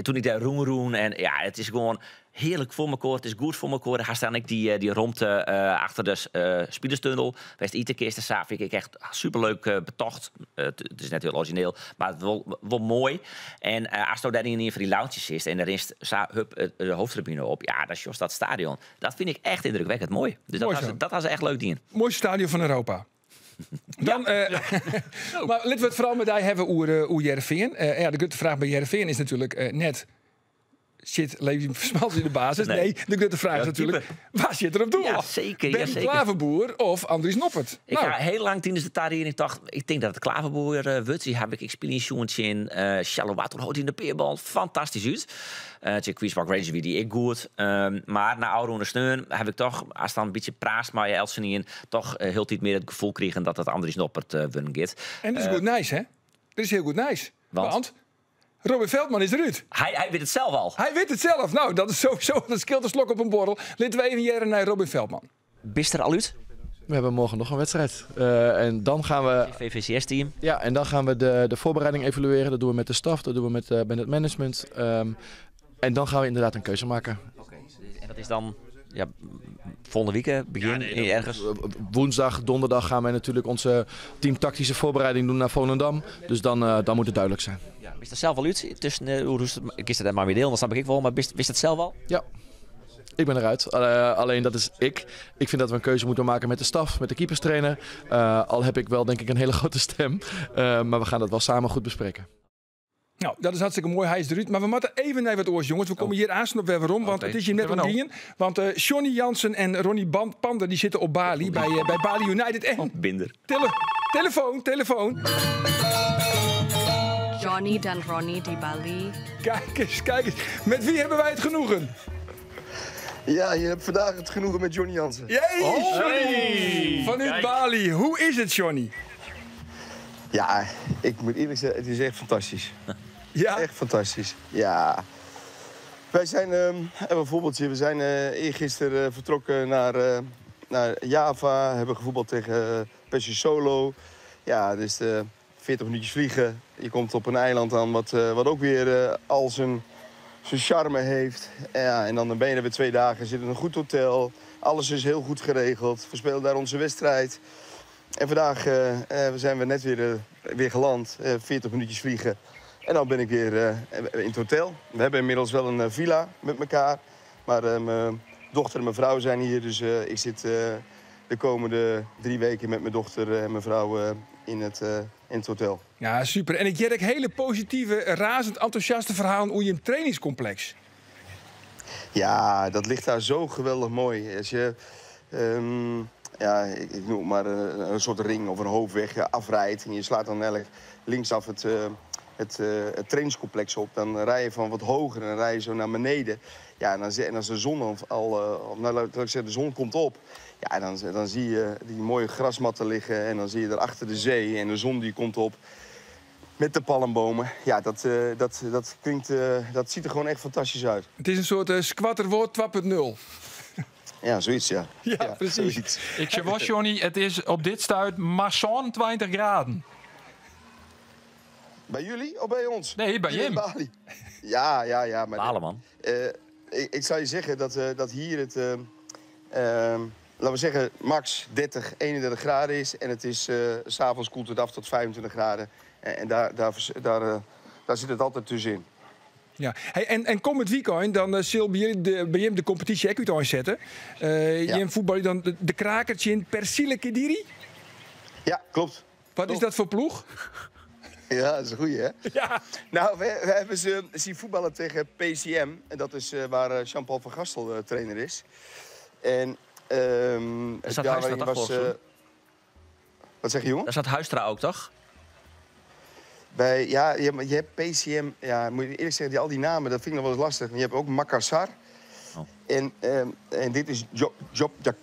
doe't ik dêr rûnrûn en ja, it is gewoan hearlik foar mekoar. It is goed foar mekoar. Hast dan ek dy romte achter de spilerstunnel. Wêr'tst ite kinst en sa, fyn ik echt superleuk betocht. It is net hiel orizjineel, mar it wol moai. En asto dêr yn ien fan dy lounges sitst en der rinst sa hup de hoofdtribune op, ja, dan sjochst dat stadion. Dat fyn ik echt yndrukwekkend moai. Dus Moai sa. dat ha se echt leuk dien. Moaiste stadion fan Europa. Dan, mar litte we it foaral mei dy hawwe oer Hearrenfean. Ja, de grutte fraach by Hearrenfean is natuerlik net... Sit Levi Smans yn de basis? Nee. Nee, de grutte fraach is Ja, natuerlik, keeper. wa sit der op doel? Ja, seker, ja, Berry seker. Klaverboer of Andries Noppert? Ik Nou, ha hiel lang tidens de tarieding tocht, ik tink dat it Klaverboer wurdt. Dy ha ik ek spyljen sjoen tsjin Charleroi. Doe hold hy de pearbal fantastysk út. Tsjin Queens Park Rangers wie dy ek goed. Mar nei ôfrûne sneon ha ik dochs, ast dan in bytsje praatst mei eltsenien, dochs hieltyd mear it gefoel krigen dat it Andries Noppert wurden giet. En dat is goed nijs, hè? Dat is hiel goed nijs. Want? Want Robin Veldman is derút. Hy wit it sels al. Hy wit it sels. No, dat is sowieso, dat skeelt in slok op in buorrel. Litte we even hearre nei Robin Veldman. Bist der al út? We hebben morgen nog een wedstrijd. En dan gaan we... VVCS-team. Ja, en dan gaan we de voorbereiding evalueren. Dat doen we met de staf, dat doen we met het management. En dan gaan we inderdaad een keuze maken. Oké. En dat is dan, ja, volgende week, begin Ja, nee, ergens? Woensdag, donderdag gaan wij natuurlijk onze teamtactische voorbereiding doen naar Volendam. Dus dan moet het duidelijk zijn. Ja, wist dat sels al út? Tussen, hoe is het, ik wist het maar weer deel, dat snap ik wel. Maar wist dat sels al? Ja. Ik ben eruit. Alleen dat is ik. Ik vind dat we een keuze moeten maken met de staf, met de keeperstrainer. Al heb ik wel denk ik een hele grote stem. Maar we gaan dat wel samen goed bespreken. Nou, dat is hartstikke mooi. Hy is derút. Mar we moatte even nei wat oars, jonges. We komme hjir aanst op wer werom, want it is hjir net Oké. om dien. Want Johnny Jansen en Ronnie Pander die sitte op Bali by Bali United. En Binder. Telefoon, telefoon. Johnny dan Ronnie di Bali. Kijk eens, kijk eens. Met wie hebben wij het genoegen? Ja, je hebt vandaag het genoegen met Johnny Jansen. Jee, Johnny! Vanuit Kijk. Bali. Hoe is het, Johnny? Ja, ik moet eerlijk zeggen, het is echt fantastisch. Ja? Echt fantastisch, ja. Wij zijn, even een voorbeeldje, we zijn eergisteren vertrokken naar Java. Hebben gevoetbald tegen Persis Solo. Ja, dus 40 minuutjes vliegen. Je komt op een eiland aan wat ook weer al zijn charme heeft. Ja, en dan ben je er weer 2 dagen, zit in een goed hotel. Alles is heel goed geregeld. We spelen daar onze wedstrijd. En vandaag zijn we net weer geland. 40 minuutjes vliegen. En dan ben ik weer in het hotel. We hebben inmiddels wel een villa met elkaar. Maar mijn dochter en mijn vrouw zijn hier. Dus ik zit de komende 3 weken met mijn dochter en mijn vrouw in het hotel. Ja, super. En ik jerk hele positieve, razend enthousiaste verhalen over je trainingscomplex. Ja, dat ligt daar zo geweldig mooi. Als je, ja, ik noem maar een soort ring of een hoofdweg, ja, afrijdt en je slaat dan eigenlijk linksaf het trainingscomplex op. Dan rij je van wat hoger en dan rij je zo naar beneden. Ja, en dan en als de zon al, al of nou, laat ik zeggen, de zon komt op. Ja, en dan zie je die mooie grasmatten liggen en dan zie je daarachter de zee en de zon die komt op. Met de palmbomen. Ja, dat ziet er gewoon echt fantastisch uit. Het is een soort squatterwoord 2.0. Ja, zoiets, ja. Ja, Ja, precies. zoiets. Ik zeg wel, Johnny, het is op dit stuit maar zo'n 20 graden. Bij jullie of bij ons? Nee, bij Hier in Jim. Bali. Ja, ja, ja. Maar Balen, man. Ik zou je zeggen dat hier het, laten we zeggen, max 30, 31 graden is. En het is, 's avonds koelt het af tot 25 graden. En daar zit het altijd tussenin. Ja. Hey, en kom het weekend, dan zal bij hem de competitie ook uiteenzetten. Jim voetbal dan de krakertje in Persile Kediri? Ja, klopt. Wat is dat voor ploeg? Ja, dat is een goeie, hè? Ja. Nou, we hebben ze zien voetballen tegen PCM. En dat is waar Jean-Paul van Gastel trainer is. En Daar zat ja, Huistra waarin toch was, vorig seizoen? wat zeg je, jongen? Daar zat Huistra ook, toch? Bij, ja, je, je hebt PCM, ja, moet je eerlijk zeggen, al die namen, dat vind ik nog wel eens lastig. Maar je hebt ook Makassar. En dit is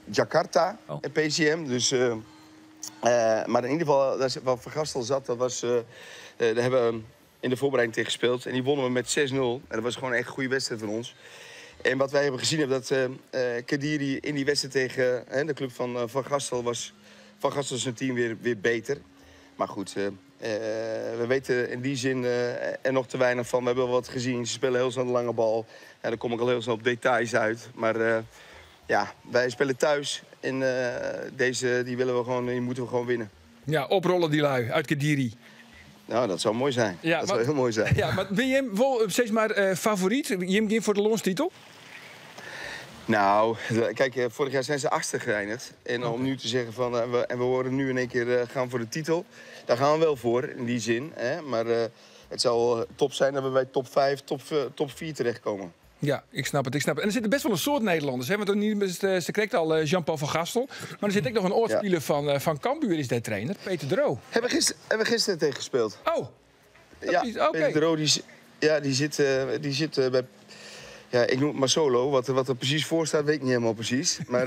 Jakarta, en PCM. Dus, maar in ieder geval, daar waar Van Gastel zat, dat was, daar hebben we in de voorbereiding tegen gespeeld. En die wonnen we met 6-0. En dat was gewoon echt een goede wedstrijd van ons. En wat wij hebben gezien, hebben dat Kediri in die wedstrijd tegen de club van Gastel was Van Gastel zijn team weer beter. Maar goed, we weten in die zin er nog te weinig van. We hebben wel wat gezien. Ze spelen heel snel de lange bal. Ja, daar kom ik al heel snel op details uit. Maar wij spelen thuis. En deze die willen we gewoon, die moeten we gewoon winnen. Ja, oprollen die lui uit Kediri. Nou, dat zou mooi zijn. Ja, dat zou maar heel mooi zijn. Ja, maar ben je hem wel steeds maar favoriet? Jim ging voor de landstitel? Nou, vorig jaar zijn ze 8e geëindigd. En om nu te zeggen van en we worden nu in één keer gaan voor de titel. Daar gaan we wel voor, in die zin. Hè? Maar het zou top zijn dat we bij top 5, top 4 terechtkomen. Ja, ik snap het, ik snap het. En er zitten best wel een soort Nederlanders. Hè? Want dan is ze krijgt al Jean-Paul van Gastel. Maar er zit ook nog een oordspeler van Cambuur is daar trainer, Peter Droo. Hebben we gisteren tegen gespeeld. Oh, dat Ja, is, oké. Peter Droo die zit bij... Ja, ik noem het maar solo. Wat er precies voor staat, weet ik niet helemaal precies. Maar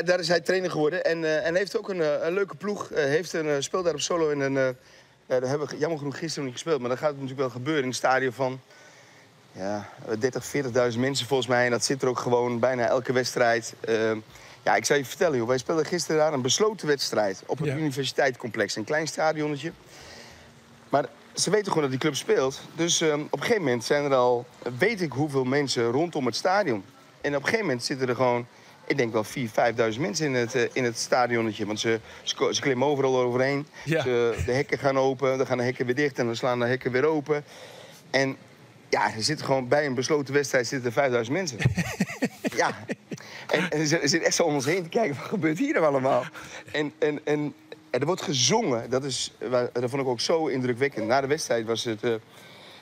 daar is hij trainer geworden. En heeft ook een leuke ploeg. Heeft een, speelt daar op solo in een... ja, daar hebben we jammer genoeg gisteren nog niet gespeeld. Maar dat gaat natuurlijk wel gebeuren in het stadion van... Ja, 30, 40.000 mensen volgens mij. En dat zit er ook gewoon bijna elke wedstrijd. Ja, ik zou je vertellen, joh. Wij speelden gisteren daar een besloten wedstrijd. Op het universiteitscomplex. Een klein stadionnetje. Maar ze weten gewoon dat die club speelt. Dus op een gegeven moment zijn er al... weet ik hoeveel mensen rondom het stadion. En op een gegeven moment zitten er gewoon... ik denk wel 4.000, 5.000 mensen in het stadionnetje. Want ze klimmen overal overheen. Ja. De hekken gaan open, dan gaan de hekken weer dicht... en dan slaan de hekken weer open. En ja, er zitten gewoon bij een besloten wedstrijd zitten er 5.000 mensen. Ja. En ze zitten echt zo om ons heen te kijken... wat gebeurt hier nou allemaal? En er wordt gezongen. Dat vond ik ook zo indrukwekkend. Na de wedstrijd was het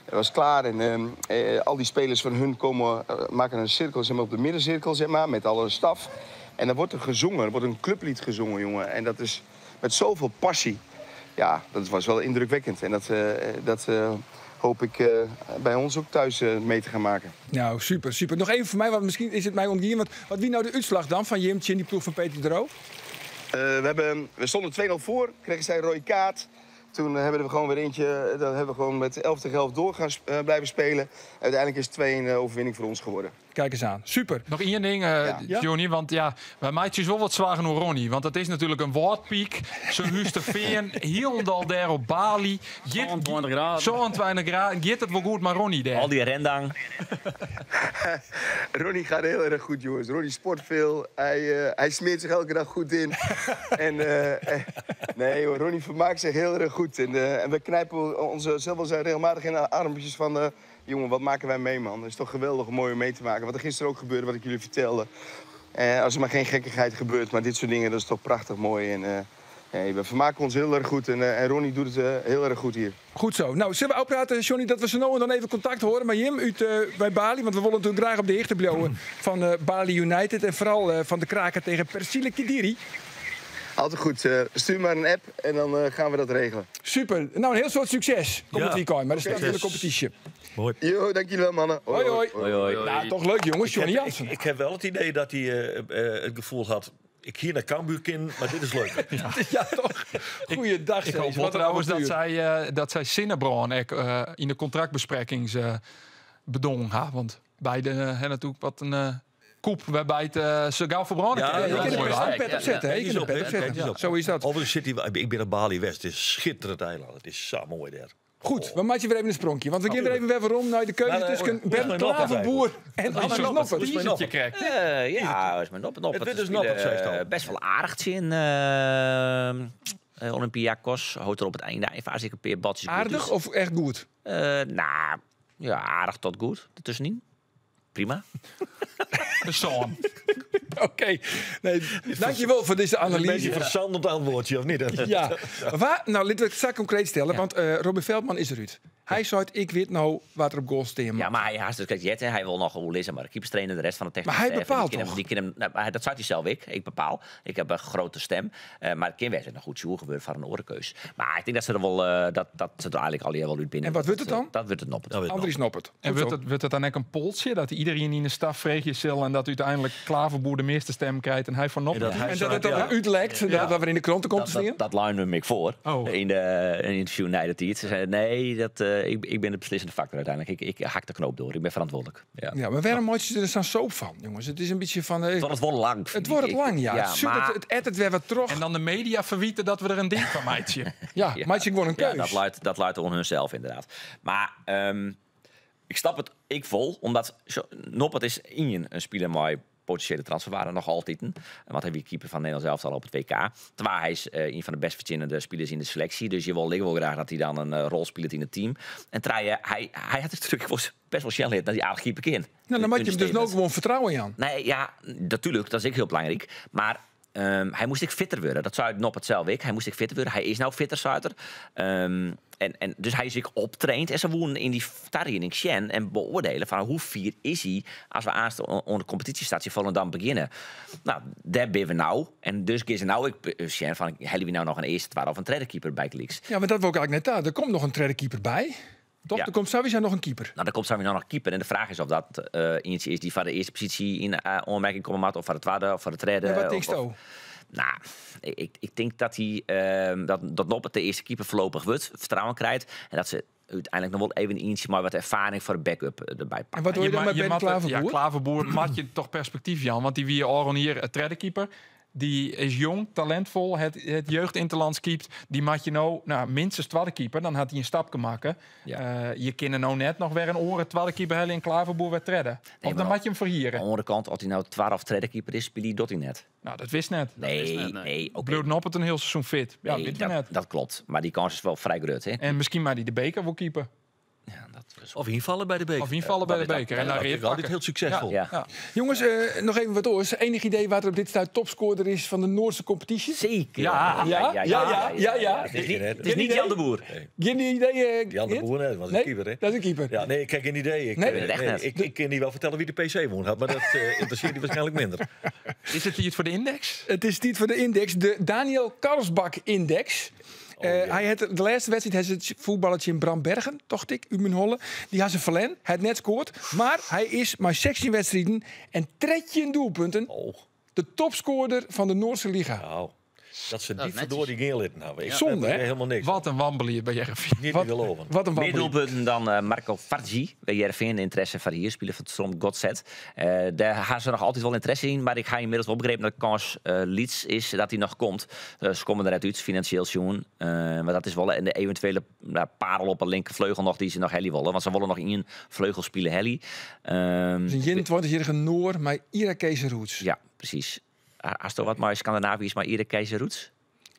was klaar en al die spelers van hun komen, maken een cirkel, zeg maar, op de middencirkel, zeg maar, met alle staf. En dan wordt er gezongen, er wordt een clublied gezongen, jongen. En dat is met zoveel passie. Ja, dat was wel indrukwekkend. En dat hoop ik bij ons ook thuis mee te gaan maken. Nou, super, super. Nog even voor mij, want misschien is het mij ontgaan. Want wat wie nou de uitslag dan van Jim in die ploeg van Peter Droo? We stonden 2-0 voor, kregen zij een rode kaart. Toen hebben we gewoon weer eentje, dan hebben we gewoon met 11-11 door gaan blijven spelen. Uiteindelijk is het 2-1 overwinning voor ons geworden. Kijk eens aan, super. Nog één ding, Johnny, want ja, bij mij is wel wat zwaar door Ronnie. Want dat is natuurlijk een woordpiek. Zo'n Husterveen, heel daar op Bali. Zo'n 20 graden. Zo'n 20 graden. Gaat het wel goed, maar Ronnie daar. Al die rendang. Ronnie gaat heel erg goed, jongens. Ronnie sport veel. Hij smeert zich elke dag goed in. Nee, hoor, Ronnie vermaakt zich heel erg goed. En we knijpen onszelf wel regelmatig in de armpjes van... jongen, wat maken wij mee, man? Het is toch geweldig om mooi om mee te maken. Wat er gisteren ook gebeurde, wat ik jullie vertelde. Als er maar geen gekkigheid gebeurt, maar dit soort dingen, dat is toch prachtig mooi. En, we vermaken ons heel erg goed en Ronnie doet het heel erg goed hier. Goed zo. Nou, zullen we ook praten, Johnny, dat we zo nou en dan even contact horen met Jim uit, bij Bali? Want we willen natuurlijk graag op de hoogte blijven van Bali United. En vooral van de kraker tegen Persile Kediri. Altijd goed. Stuur maar een app en dan gaan we dat regelen. Super. Nou, een heel soort succes. Komt het weekend, maar dat staat in de competitie. Mooi. Jo, dank jullie wel, mannen. Hoi, hoi. Hoi, hoi. Nou, toch leuk, jongens. Johnny Jansen. Ik heb wel het idee dat hij het gevoel had... ik hier naar Cambuur kin, maar dit is leuk. Ja, toch? Goeiedag. Ik hoop wel trouwens dat zij Sinnebrand in de contractbespreking ze bedongen. Ha? Want beide hebben natuurlijk wat een... koep waarbij het ze gauw verbranden. Ja, je kunt er een pet op zetten. Je kunt er pet op zetten. Zo is dat. Overigens zit hij, ik ben op Bali West. Het is een schitterend eiland. Het is zo mooi daar. Goed, we maken weer even een spronkje. Want we gaan weer even weer waarom naar de keuze tussen Bert Klaverboer en Andries Noppert. Ja, is mijn Noppert. Het is Noppert, best wel aardig in Olympiakos. Houdt er op het einde even een paar badjes. Aardig of echt goed? Nou, ja, aardig tot goed. Ertussenin. Prima. Een zoon. Oké. Nee, dankjewel voor deze analyse. Een beetje verzandend antwoordje, of niet? Ja. Waar, nou, laten we het zaak concreet stellen, want Robin Veldman is eruit. Hij zei, ik weet nou wat er op goal staat. Ja, maar hij haast dus kijk, hij wil nog hoe lezen, maar de keeperstrainer, de rest van de technische Maar hij bepaalt toch? Nou, dat zei hij zelf, ik bepaal. Ik heb een grote stem. Maar het kind werd nog goed zo gebeurd van een orenkeus. Maar ik denk dat ze er wel, dat ze er eigenlijk al wel uit binnen. En wat wordt het dan? Dat wordt het Noppert. Andries Noppert. En wordt het dan ook een polsje dat iedereen in de staf vreeg je en dat uiteindelijk Klaverboer de meeste stem krijgt en hij van Noppert. En dat het dan uitlekt, dat we in de kranten komt te staan. Dat lijnen we me voor. In een interview na de tijd. Ze zeiden, nee, dat, ik ben de beslissende factor uiteindelijk. Ik hak de knoop door. Ik ben verantwoordelijk. Ja, ja, maar waarom maak je er zo'n soap van, jongens? Het is een beetje van... het wordt lang. Het wordt lang, ja. Het, het het weer wat terug. En dan de media verwieten dat we er een ding van maatje. Ja, maatje gewoon een keus. Ja, dat luidt onder hunzelf inderdaad. Maar ik snap het ik vol, omdat Noppert is in een speler met potentiële transferwaarde nog altijd. Want hij wie keeper van Nederland zelf al op het WK. Terwijl hij is een van de best verdienende spelers in de selectie. Dus je wil wel graag dat hij dan een rol speelt in het team. En Trije, hij had het natuurlijk best wel snel dat hij aardig keeper in. Nou, dan moet je hem dus ook gewoon vertrouwen, Jan. Nee, ja, natuurlijk. Dat is ook heel belangrijk. Maar Hy moast ek fitter wurde. Dat sei Noppert sels ek. Hy moast ek fitter wurde. Hy is no fitter, seit er. En dus hy is ek optraind. En se woenen yn dy tarieding sjen en beoardielje fan hoe fier is hy as we aanst oan de kompetysjestart tsjin Volendam begjinne. No, dêr binne we no. En dus gean se no ek sjen fan helje we no noch in earste, twadde of in tredde keeper bygelyks. Ja, want dat wol ik eigentlik net ta. Der komt noch in tredde keeper by. Toch? Ja. Der komt sawiesa noch in keeper. No, der komt sawiesa noch in keeper. En de fraach is of dat ientsje is dy't foar de earste posysje yn oanmerking komme moat, of foar de twadde, of foar de tredde. En wat tinksto? No, ik tink dat hy, dat Noppert de earste keeper foarlopich wurdt, fertrouwen krijt. En dat se úteinlik noch wol even ientsje mei wat erfaring foar de backup derby pakke. En wat doe je dan mei Ben Klaverboer? Ja, Klaverboer moat je toch perspektyf jaan, want dy wie ôfrûne jier it tredde keeper. Dy is jong, talentfol, hat jeugdynterlands keept. Dy moat je no, no, minstens twadde keeper, dan hat hy in stapke makke. Je kinne no net noch wer in oare twadde keeper helje en Klaverboer wer tredde. Nee, of dan mar moat je him ferhiere. Oan de oare kant, as hy no twadde of tredde keeper is, spylje docht hy net. No, dat wist net. Nee, net, nee. nee, oké. Bliuwt Noppert in hiel seizoen fit? Ja, Nee, wit je net. dat klopt. Mar dy kâns is wol frij grut, hè? En miskien mei dy de beker wol keepe. Ja, dat is Of ynfalle by de beker. Of ynfalle by de dat is beker. En dan Dat read is altyd pakke. hiel suksesfol. Ja. Ja. Jongens, nog even wat oars. Enig idee wat der op dit stuit topscorer is fan de Noarske kompetysje? Seker. Ja. Ja? Ja, ja, ja. Het is niet, het is Geen niet idee? Jan de Boer. Geen idee, Jan de Geert? Boer, nee, dat was een Nee, keeper, hè? Dat is een keeper. Ja, nee, ik heb geen idee. Ik, Nee? Weet het echt nee, net. ik kan die wel fertelle wa't de PC wûn hat, mar dat ynteressearret dy wierskynlik minder. Is it tiid foar de yndex? It is tiid foar de yndex, de Daniel Karlsbakk-index. Hy hat de lêste wedstriid hat it fuotballen tsjin Brann Bergen, tocht ik, út myn holle. Dy ha se ferlern. Hy hat net skoard. Mar hy is mei 16 wedstriden en 13 doelpunten de topscorer fan de Noarske Liga. Nou, dat se Dat dy is netjes. ferdorie gean litten hawwe. Ik Zonde, snap er hè? helemaal niks. Wat in wanbelied by Hearrenfean. Niet te geloven. Wat in Mear wanbelied. doelpunten dan Marco Fargi. By Hearrenfean ynteresse foar hier, spiler fan Stromsgodset. Dêr ha se noch altyd wol ynteresse yn, mar ik ha ynmiddels wol begrepen dat de kâns lyts is dat hy noch komt. Se komme der net út, finansjeel sjoen. Mar dat is wol de eventuele, no, parel op 'e linkerfleugel noch dy't se noch helje wolle. Want se wolle noch ien fleugelspiler helje. Dus in 21-jierrige Noar mei Irakese roots. Ja, presys. Hasto wat mei Skandinavysk mei Irakese roots?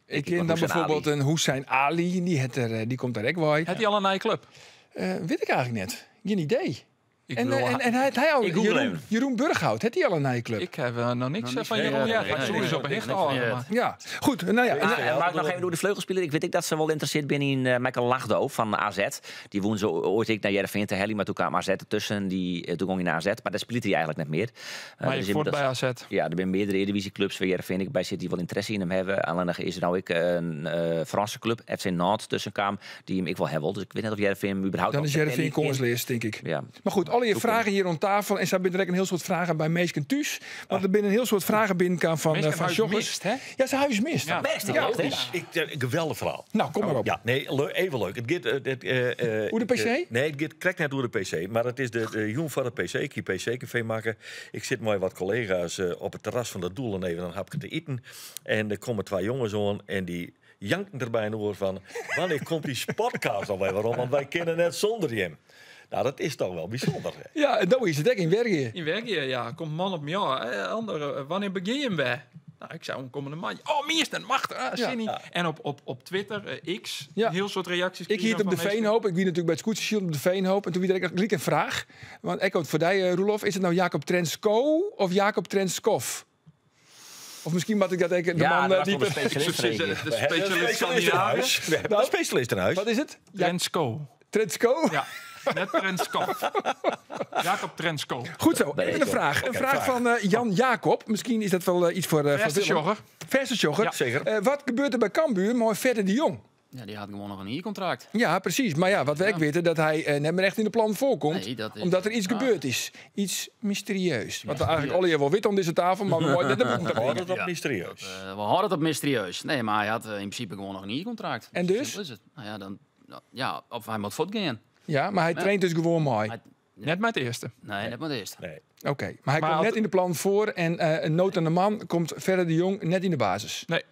Ik ken dan Hussein bijvoorbeeld Ali. in Hussein Ali, die komt daar ook bij. Hat hy al in nije klup? Weet ik eigenlijk net. Geen idee. Ik En, bedoel, en hij al, Ik google even. Jeroen Burghout, heeft hij al een nieuwe club? Ik heb nog niks Nog niks van van Jeroen. Jeroen. Ja, Nee, ik nee, zoek nee, eens op een nee, hicht nee, houden, nee. maar- Ja, goed. Nou ja, en- En mag ik nog even door de vleugelspeler? Ik weet ik dat se wol ynteressearre binne yn Mayckel Lahdo fan AZ. Dy woene se oait ek nei Hearrenfean ta helje, mar doe kaam AZ dertusken. Dy, doe gong hy nei AZ, mar dêr spilet hy eigentlik net mear. Maar Dus je voort inmiddels- by AZ. Ja, der binne meardere Eredivisieclubs wêr't Hearrenfean ek by sit dy't wol ynteresse yn him hawwe. Allinnich is der no ek in Frânske klup, FC Nantes, tusken kaam, dy't him ek wol ha wol. Dus ik wit net oft Hearrenfean him überhaupt Dan nog is Hearrenfean betelje kin. kânsleas, tink ik. Ja. Mar goed, al je fragen hjir oan tafel. En sa binne der ek in hiel soad fragen by minsken thús. Want der binne in hiel soad fragen binnenkaam Minsken fan ha ús sjoggers. mist, hè? Ja, se ha ús mist. Ja. Bêst, Ja. echt, hè? Geweldig ferhaal. No, kom mar op. Ja, nee, even leuk. It giet, Oer de PC? Nee, it giet krekt net oer de PC. Mar it is de jûn foar de PC. Ik hie PC-kafee makke. Ik sit mei wat kollega's op it terras fan de Doelen even in hapke te iten. En der komme twa jonges oan en dy janken derby in oar fan... Wannear komt dy podcast alwer werom? Want wy kinne net sûnder jim. No, dat is toch wol bysûnder. Hè? Ja, en dan is it ek yn Wergea. Yn Wergea, ja. Komt man op my ôf. Ander, wannear begjin jim wer? No, ik sei, kommende moandei. Oh, meast en macht. Ah, sin yn. En op Twitter, X, in hiel soad reaksjes Ik hie it op de krigen fan minsken. Veenhoop. Ik wie natuerlik by it skûtsjesilen op de Veenhoop. En doe wie der ek gelyk in fraach. Want ek foar dy, Roelof, is it no Jacob Trensko of Jacob Trenskov? Of miskien moat ik dat ek de Ja, man, dat was die wol de spesjalist Precies, fregen. de spesjalist Specialist in huis. We hebben een specialist in huis. Wat is it? Trensko. Trensko? Ja, net Trenskov. Jacob Trensko. Goed zo, Bij even een deze. vraag. Een Oké, vraag vraag. van Jan Jacob. Miskien is dat wol yts foar Ferse foar Willem. sjogger. Ferse sjogger. Ja. Seker. Wat gebeurt der by Cambuur mei Fedde de Jong? Ja, dy hat gewoan noch in jierkontrakt. Ja, presys. Mar ja, wat wy ek witte, dat hy net mear echt yn de plannen foarkomt. Nee, dat is- omdat der yts gebeurd is. Yts mysterieus. Wat we eigentlik allegear wol witte oan dizze tafel, mar we meie net nei bûten Hâld bringe. it op mysterieus. We hâlde it op mysterieus. Nee, mar hy hat yn prinsipe gewoan noch in jierkontrakt. En Zo dus? simpel is it. No ja, dan, ja, of hy moat fuortgean. Ja, mar hy traint dus gewoan mei. Net mei it earste. Nee, net mei it earste. Nee. Oké, mar hy Maar komt net yn de plannen foar en in nood oan de man komt Fedde de Jong net yn de basis. Nee.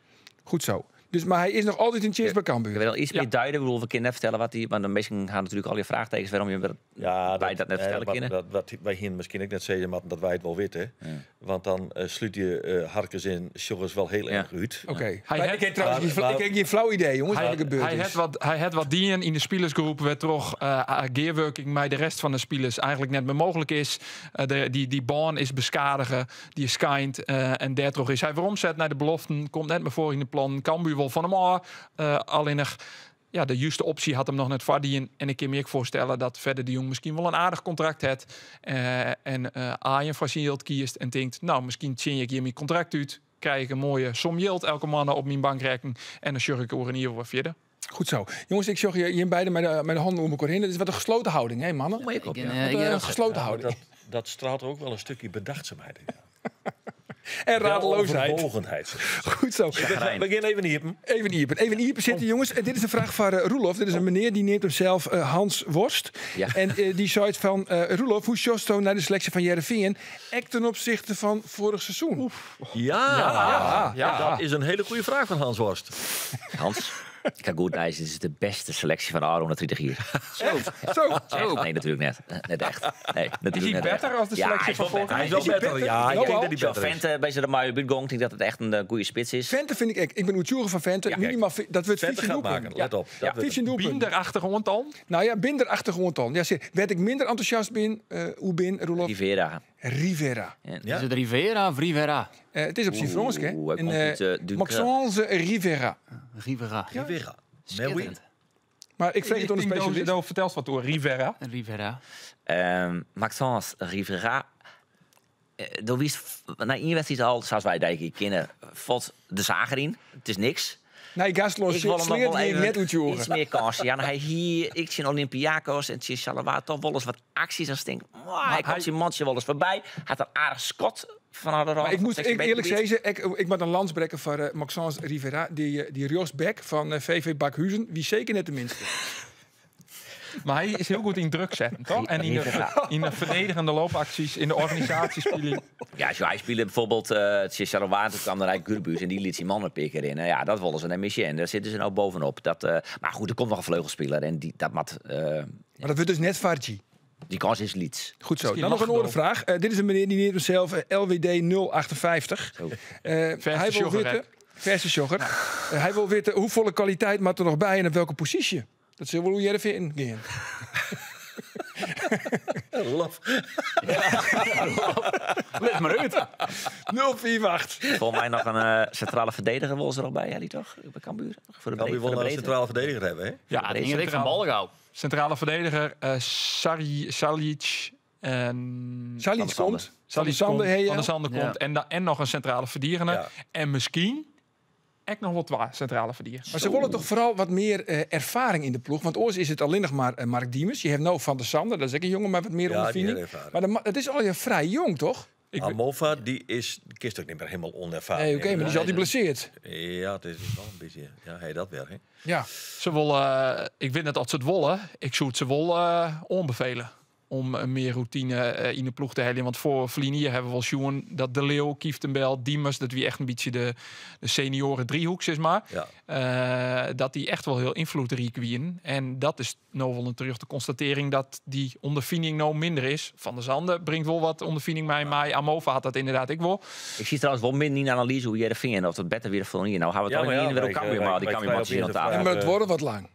Goed zo. Dus, mar hy is noch altyd yn tsjinst by Cambuur. Ik wil iets mear duide. Ik bedoel, we kinne net fertelle wat dy, mar de minsken ha natuerlik al je fraachtekens wêrom je Ja, wy dat net fertelle kinne. Dat, wat, wy hiene miskien ek net sizze moatten dat wy it wol witte. Want dan slút je harkers en sjoggers wol hiel erch út. Oké. Hy Maar het- ik heb trouwens geen ik heb geen flauw idee, jongens, wat er gebeurd Hy is. het wat dien yn de spilersgroep wêrtroch gearwurking mei de rest fan de spilers eigentlik net mear mooglik is. Dy bân is beskadige, dy is skeind en dêrtroch is hy weromset nei de beloften. Komt net mear foar yn de plannen. Cambuur wol fan him ôf. Allinnich, ja, de juste opsje hat him noch net foardien. En ik kin my ek foarstelle dat Fedde de Jong miskien wol in aardich kontrakt hat. En aaien foar syn jild kiest en tinkt, nou, miskien tsjinje ik hjir myn kontrakt út. Krij ik in moaie som jild elke moanne op myn bankrekken. En dan sjoch ik oer in jier wol wer fierder. Goed zo. Jongens, ik sjoch jim beiden met de handen om elkaar heen. Dat is wat een gesloten houding, hè, mannen? Maar ik op, Ik, ja. Wat ik een gesloten houding. Dat straalt ook wel een stukje bedachtzaamheid in. En radeloosheid. Overwogenheid. Goed zo. We beginnen even iepen. Even iepen. Even iepen zitten, jongens. En dit is een vraag van Roelof. Dit is een meneer die neemt hemzelf Hans Worst. Ja. En die zei het van, Roelof, hoe sjosto naar de selectie van Hearrenfean? Ek ten opzichte van vorig seizoen. Ja. Ja, ja. Dat is een hele goede vraag van Hans Worst. Hans, ik ga goed nijs. Dit is de beste selectie van de Aro 30 hier. Zo. Echt? Nee, natuurlijk net. Net echt. Nee, natuurlijk Is hij net echt. better als de Ja, selectie hij is van wel beter. vorig Hij is wel Is hij beter. beter? Ja, ik Nou denk al. dat hij Zo, beter is. Vente bij zijn Mario Buutgong, ik denk dat het echt een goede spits is. Vente vind ik echt. Ik ben oetjoeger van Vente. Ja, Minimaal, dat wordt Vente 15 gaat doelpunten. maken, let op. Dat wordt 15 doelpunten. Binderachtig aantal. Nou ja, binderachtig aantal. Ja, zeer. Werd ik minder enthousiast bin, hoe bin, Roelof? Rivera. Rivera. Ja. Is het Rivera of Rivera? Het is op zijn Frans, hè? Oeh, hij En, komt uit, Dunkirk. Maxence Rivera. Rivera. Rivera. Mais oui. Schitterend. Maar ik vreeg het aan de specialist. Do vertelt wat door Rivera. Rivera. Maxence Rivera. Door wie is na één wedstrijd al, zoals wij denk ik kennen, valt de zager in. Het is niks. Nee, Gastelon Ik wil hem nog sleert wel hier even net uit iets meer kansen. Ja, nou, hij hier, ik zie Olympiakos en Charleroi toch wel eens wat acties. Als ik denk, mwah, hij komt zijn mansje wel eens voorbij. Hij had een aardig schot van haar Maar ik moet eerlijk zeggen, ik moet een lans breken voor Maxence Rivera. Die Jos Beck van VV Bakhuizen, wie zeker net de minste. Maar hij is heel goed in druk zetten, toch? En in de verdedigende loopacties, in de organisatiespelen. Ja, als hij speelde bijvoorbeeld Charleroi, toen kwam er eigenlijk Gurbuz en die liet zijn mannen pikken in. Ja, dat wilden ze een misje en daar zitten ze nou bovenop. Dat, maar goed, er komt nog een vleugelspeler en die, dat mat, Maar dat wordt dus net Fargi. die kans is liets. Goed zo. Misschien Dan nog een mag andere vraag. Dit is een meneer die neemt hemzelf LWD 058. Zo. Verse hij wil jogger, weten, verse jogger. Hij wil weten hoeveel kwaliteit moet er nog bij en op welke positie. Dat zullen we hoe jij erin gaan. Roelof. Leg maar uit. 048. Volgens mij nog een centrale verdediger wil ze er al bij, hè, toch? Bij Cambuur. Voor de Kan breedte. we wel Voor de een breedte. centrale verdediger hebben, hè? Ja, Ik denk dat ik van Balgouw. Centrale verdediger Salic en Salic Van der komt. Salic Van der Sande, komt, hey, Van der Sande Ja. komt. En nog een centrale verdediger. Ja. En misschien ook nog wel twee centrale verdedigers. Maar ze willen toch vooral wat meer ervaring in de ploeg. Want oors is het alleen nog maar Mark Diemers. Je hebt nou Van der Sande, dat is ook een jongen met wat meer Ja, die ondervinding. heeft ervaring. Maar het is al je vrij jong, toch? Amova, die is kist ook niet meer helemaal onervaren. Nee, oké, maar die is altijd blesseerd. Ja, het is wel een beetje... Ja, hij dat weer, hè? Ja. Ze willen, ik weet net dat ze het wollen. Ik zou het ze wel onbevelen. Om meer routine in de ploeg te hebben. Want voor Vlinier hebben we wel zien dat De Leeuw, Kieftenbelt, Diemers... dat wie echt een beetje de senioren driehoek, zeg maar. Ja. Dat die echt wel heel invloedrijk wien. En dat is nou wel een terug de constatering dat die ondervinding nou minder is. Van der Zande brengt wel wat ondervinding mee. Maar Amova had dat inderdaad ik wel. Ik zie trouwens wel minder in de analyse hoe jij de vinger of dat beter weer van hier. Nou gaan we het Ja, al maar niet ja, weer op wij, Cambuur, wij- maar die wij Cambuur krijgen hier aan opeens tafel. een Ja, maar het wordt wat lang.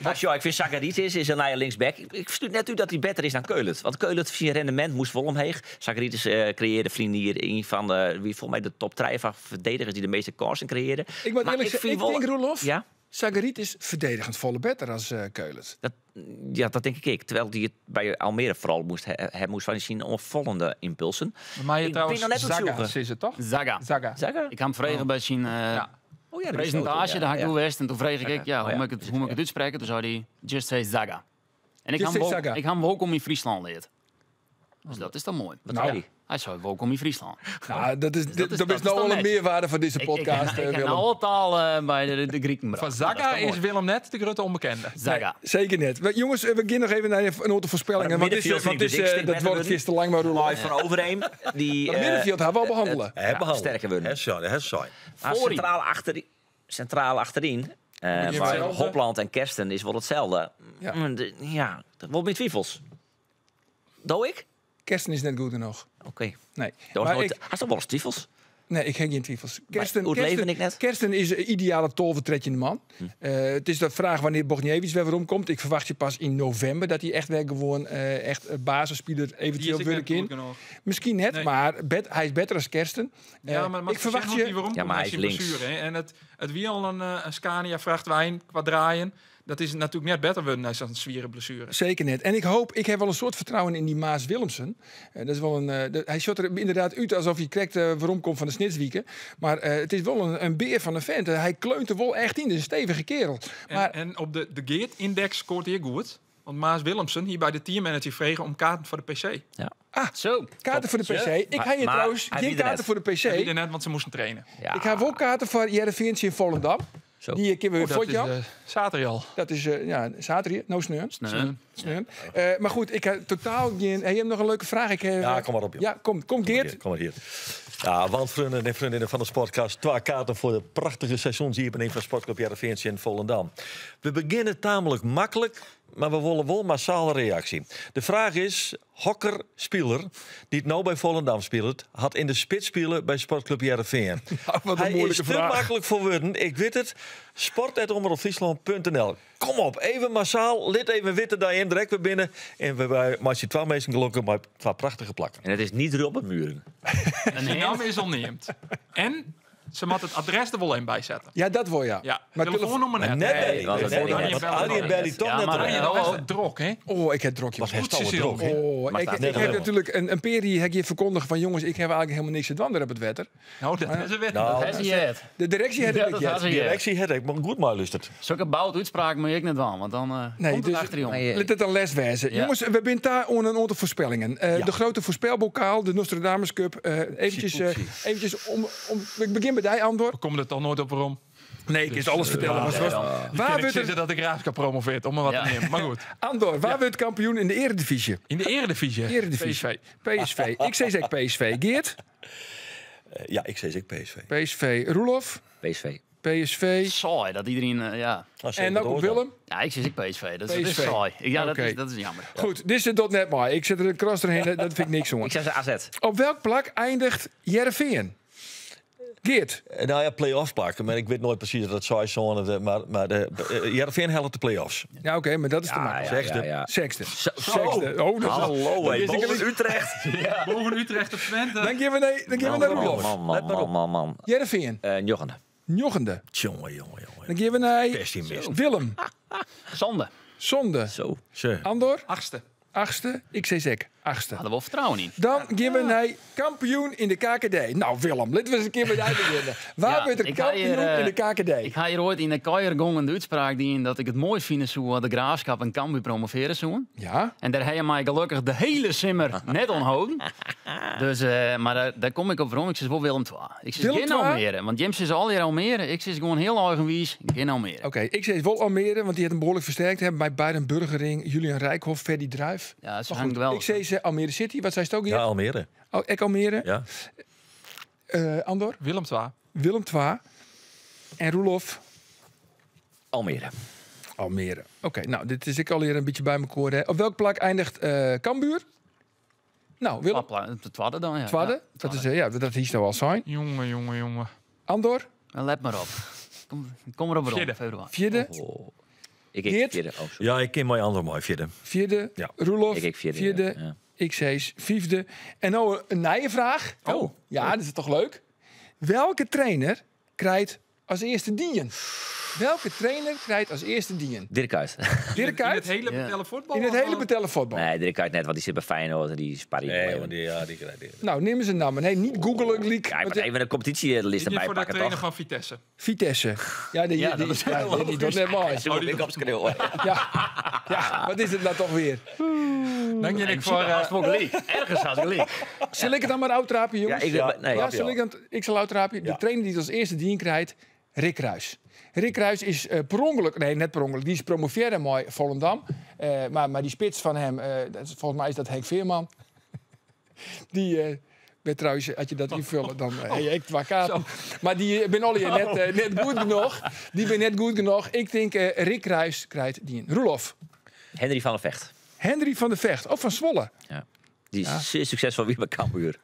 Maar joh, ik vind Zacharitis is een nieuwe linksback. Ik verstuur net u dat hij beter is dan Keulert. Want Keulert, zijn rendement moest vol omheeg. Zacharitis creëerde Vlinier een van de, wie volgens mij de top 3 van verdedigers die de meeste kansen creëerden. Ik moet Maar eerlijk zeggen, vind ik wel- denk, Roelof, Ja? Zacharitis verdedigend volle beter als Keulert. Dat, ja, dat denk ik ook. Terwijl die het bij Almere vooral moest, hij moest van zien opvallende impulsen. Maar je Ik trouwens, ben nog net op Zaga zoeken. is het toch? Zaga. Zaga. Zaga? Ik had hem vregen bij zijn Ja. Oh ja, dat is presentatie, ook, daar had ik ja. door West. En toen vroeg ik, ja, Oh hoe ja, moet ik het, hoe moet ik het uitspreken? Toen zei hij, just say Zaga. En ik Just had say hem Zaga. ook- ik had hem ook om in Friesland leerd. Dus dat is dan moai. Wat zei hij? Hy sei wolkom yn Fryslân. Nou, dat is, Dus dat is- dat dat is is nou dan al een netjes. meerwaarde van deze podcast, Ik heb Willem. nou al taal bij de Grieken. Van gebracht. Nou, Zaga dat is is toch mooi. Willem net de grote onbekende. Zaga. Zeker net. Jongens, we gaan nog even naar een aantal voorspellingen. Maar Want dit is, middenveld want vind dit ik is, de dat dik wordt het gisteren lang maar Roelof. Mooi van Overeem. Die, Dat middenveld hebben we al behandelen. Hij behandeld. sterker worden. Hij zijn, hij zijn. Maar Voorin. centraal achterin. je Waar hetzelfde? Hopland en Kersten is wel hetzelfde. Ja. Ja, dat wordt met twijfels. Doe ik? Kersten is net goed genoeg. Oké. Nee. Dat was Maar nooit- ik, Hij is toch wel eens twijfels? nee, ik heb geen twijfels. Kersten, hoe het leven ik net? Kersten is een ideale tolvertrekkende man. Het is de vraag wanneer Bogniewicz weer waarom komt. Ik verwacht je pas in november dat hij echt weer gewoon echt basisspeler Die eventueel is ik wil net in. goed genoeg. Misschien net, Nee. maar hij is beter als Kersten. Ja, maar ik verwacht je. waarom Ja, maar hij is links. Blessure, hè. En het wie al een Scania vrachtwijn qua draaien, dat is natuurlijk net beter worden na zo'n zwieren blessure. Zeker net. En ik hoop, ik heb wel een soort vertrouwen in die Maas Willemsen. Dat is wel een, hij shot er inderdaad uit alsof hij correct waarom komt van de Snitswieken. Maar het is wel een beer van een vent. Hij kleunt er wel echt in. Dat is een stevige kerel. En, Maar en op de Geert-index scoort hij goed. Want Maas Willemsen hier bij de teammanager vregen om kaarten voor de PC. Zo. kaarten voor de PC. Ik Maar- ga je maar trouwens hij geen wie er kaarten net. voor de Die PC. er net, want ze moesten trainen. Ja. Ik heb wel kaarten voor Jereveense in Volendam. Zo. Die kunnen we Oh, dat weer is Jan. zaterdag al. Dat is ja, zaterdag. No sneun. Nee. Sneun. Maar goed, ik heb totaal geen... Hey, je hebt nog een leuke vraag. Ik, Ja, kom maar op, joh. Ja, kom Geert. Kom maar hier. Ja, want vrienden en vriendinnen van de Sportcast, twee kaarten voor de prachtige seizoensopening van Sportclub Heerenveen in Volendam. We beginnen tamelijk makkelijk, maar we willen wel massale reactie. De vraag is, hokker speler die het nou bij Volendam speelt, had in de spits spelen bij Sportclub Heerenveen. Wat een Hij is moeilijke te vraag. makkelijk voor woorden. Ik weet het. Sport.omroepfriesland.nl. Kom op, even massaal. Lid even witte daarin. Direct weer binnen. En we bij Marcie twee mensen gelukkig, maar twee prachtige plakken. En het is niet Robert Muren. Een De hand. naam is al neemt. En ze moet het adres er wel in bij zetten. Ja, dat wil ja. Ja, Maar telefoonnummer net. Net Nee, Barry. want dat Net weet ik Barry. net. Want Arjen Barry toch Ja, net maar- erin. Ja, dat is het drok, hè? Oh, ik heb drokje. Wat heeft Goed, het Cecile. drok, hè? Oh, Maar ik, staat ik net heb helemaal. natuurlijk een peri heb je verkondigd van jongens, ik heb eigenlijk helemaal niks te doen op het wetter. Nou, dat is een wet. Nou, Dat is hij het. De directie had Ja, het dat niet. had hij het. Directie had ik, maar goed maar luistert. Zulke bout uitspraak moet ik net wel, want dan Nee, komt het dus- achter je om. Nee, Laat het een les wijzen. Ja. Jongens, we zijn daar onder een aantal voorspellingen. De grote voorspelbokaal, de Nostradamus Cup. Eventjes om... Ik begin bij jij, Andor. We komen er toch nooit op waarom. Nee, ik is alles vertellen. maar zoals- waar Waar wordt ik er, dat de Graafschap promoveert, om maar wat Ja. te nemen. Maar goed. Andor, waar wordt kampioen in de Eredivisie? In de Eredivisie. Eredivisie. PSV. PSV. Ik zeg zeg PSV. Geert? Ja, ik zei zeker PSV. PSV. Roelof? PSV. PSV. Saai, dat iedereen, ja. Nou, En dan komt door dan. Willem. Ja, ik zeg ik PSV, dus dat is PSV. saai. Ja, Oké. dat is jammer. Goed, dit is het net maar. Ik zet er een kras doorheen, dat vind ik niks, jongen. Ik zei ze AZ. Op welk plak eindigt Jereveen? Geert. Nou ja, play-offs pakken. Maar ik weet nooit precies dat het saai zone. Maar de Heerenveen helpt de play-offs. Ja, oké, maar dat is te makkelijk. Zesde. Ja, ja. Zesde. Zo. Zesde. Oh, dat is Hallo, dat hé. is ik Boven Utrecht. Boven Utrecht of Twente. Dan gaan we naar, dan gaan we naar Roelof. Man, man, man, man, man. Jereveen. Jochende. Njochende. Jongen, jongen, jongen. Dan gaan we naar Pessimist. Willem. Zonde. Zonde. Zo. Zo. Andor. Achtste. Achtste. Ik zei zek. Achtste. Hadden we wel vertrouwen in. Dan gaan we naar kampioen in de KKD. Nou Willem, laten we eens een keer bij jou beginnen. Waar Ja, wordt er ik ga kampioen hier, in de KKD? Ik ga hier ooit in de Kaiergong de uitspraak die in dat ik het mooi vind hoe de Graafschap en Cambuur promoveren zoen. Ja. En daar heb je mij gelukkig de hele simmer net onthouden. Dus, maar daar kom ik op waarom. Ik zeg wel Willem II. Ik zeg Willem geen II? Almere. Want James is al hier Almere. Ik zeg gewoon heel eigenwijs. Geen Almere. Oké, ik zei wel Almere, want die had een behoorlijk versterkt. Hebben bij Byron Burgering, Julian Rijkhoff, Ferdy Druif. Ja, ze Maar hangt goed, wel. Ik zei ze Almere City. Wat zei ze ook hier? Ja, Almere. Oh, ik Almere. Ja. Andor, Willem II. Willem II. En Roelof, Almere. Almere. Oké, nou, dit is ik alweer een beetje bij elkaar. Hè. Op welk plak eindigt Cambuur? Nou, Willem, De tweede dan, ja. tweede. Ja, Dat is, ja, dat is nou al zijn. Jongen, jongen, jongen. Andor, Nou, Let maar op. Kom erop rond, Vierde. februari. vierde. Oh. Ik Geert? vierde. Oh, sorry. Ja, ik ken mijn andere mooi vierde. Vierde. Ja. Roelof, Ik vierde. vierde. ja. Ja. Ik zei vijfde. En nou een nieuwe vraag. Oh. Ja, dat is toch leuk? Welke trainer krijgt als eerste dien? Welke trainer krijt as earste dien? Dirk Kuyt. Dirk In Kuyt? it hiele betelle fuotbal? In it hiele betelle fuotbal. Nee, Dirk Kuyt net, want dy sit by Feyenoord en dy sparje Nee, wol want even. die, ja, die krijgt die. Nou, neem eens een naam. Nee, niet googelen, Liek. Ja, ik Want moet even de competitielist Ik erbij voor de pakken, trainer toch? van Vitesse. Vitesse. Ja, die, Ja, die, dat is ja, die, die doet net mooi. Zo ik opschreeuwen. Ja. Ja, wat is het nou toch weer? Dank je In ik voor. principe had het wel gelijk. Ergens had het gelijk. Zal ik het dan maar uittrapen, Ja, jongens? ik, nee. Ja, zal ik, dan, ik zal uittrapen. De trainer die het als eerste dien krijgt, Rick Kruis. Rick Kruis is per ongeluk, nee, net per ongeluk, die is promoveerde mooi Volendam. Maar die spits van hem, volgens mij is dat Henk Veerman. Die bij trouwens, als je dat invullen, dan hey, ik twee kaarten. Maar die ben al hier net goed genoeg. Die ben net goed genoeg. Ik denk Rick Kruis krijgt die een. Roelof. Henry van der Vecht. Henry van der Vecht, ook van Zwolle. Ja. Die is zeer succesvol weer bij Cambuur.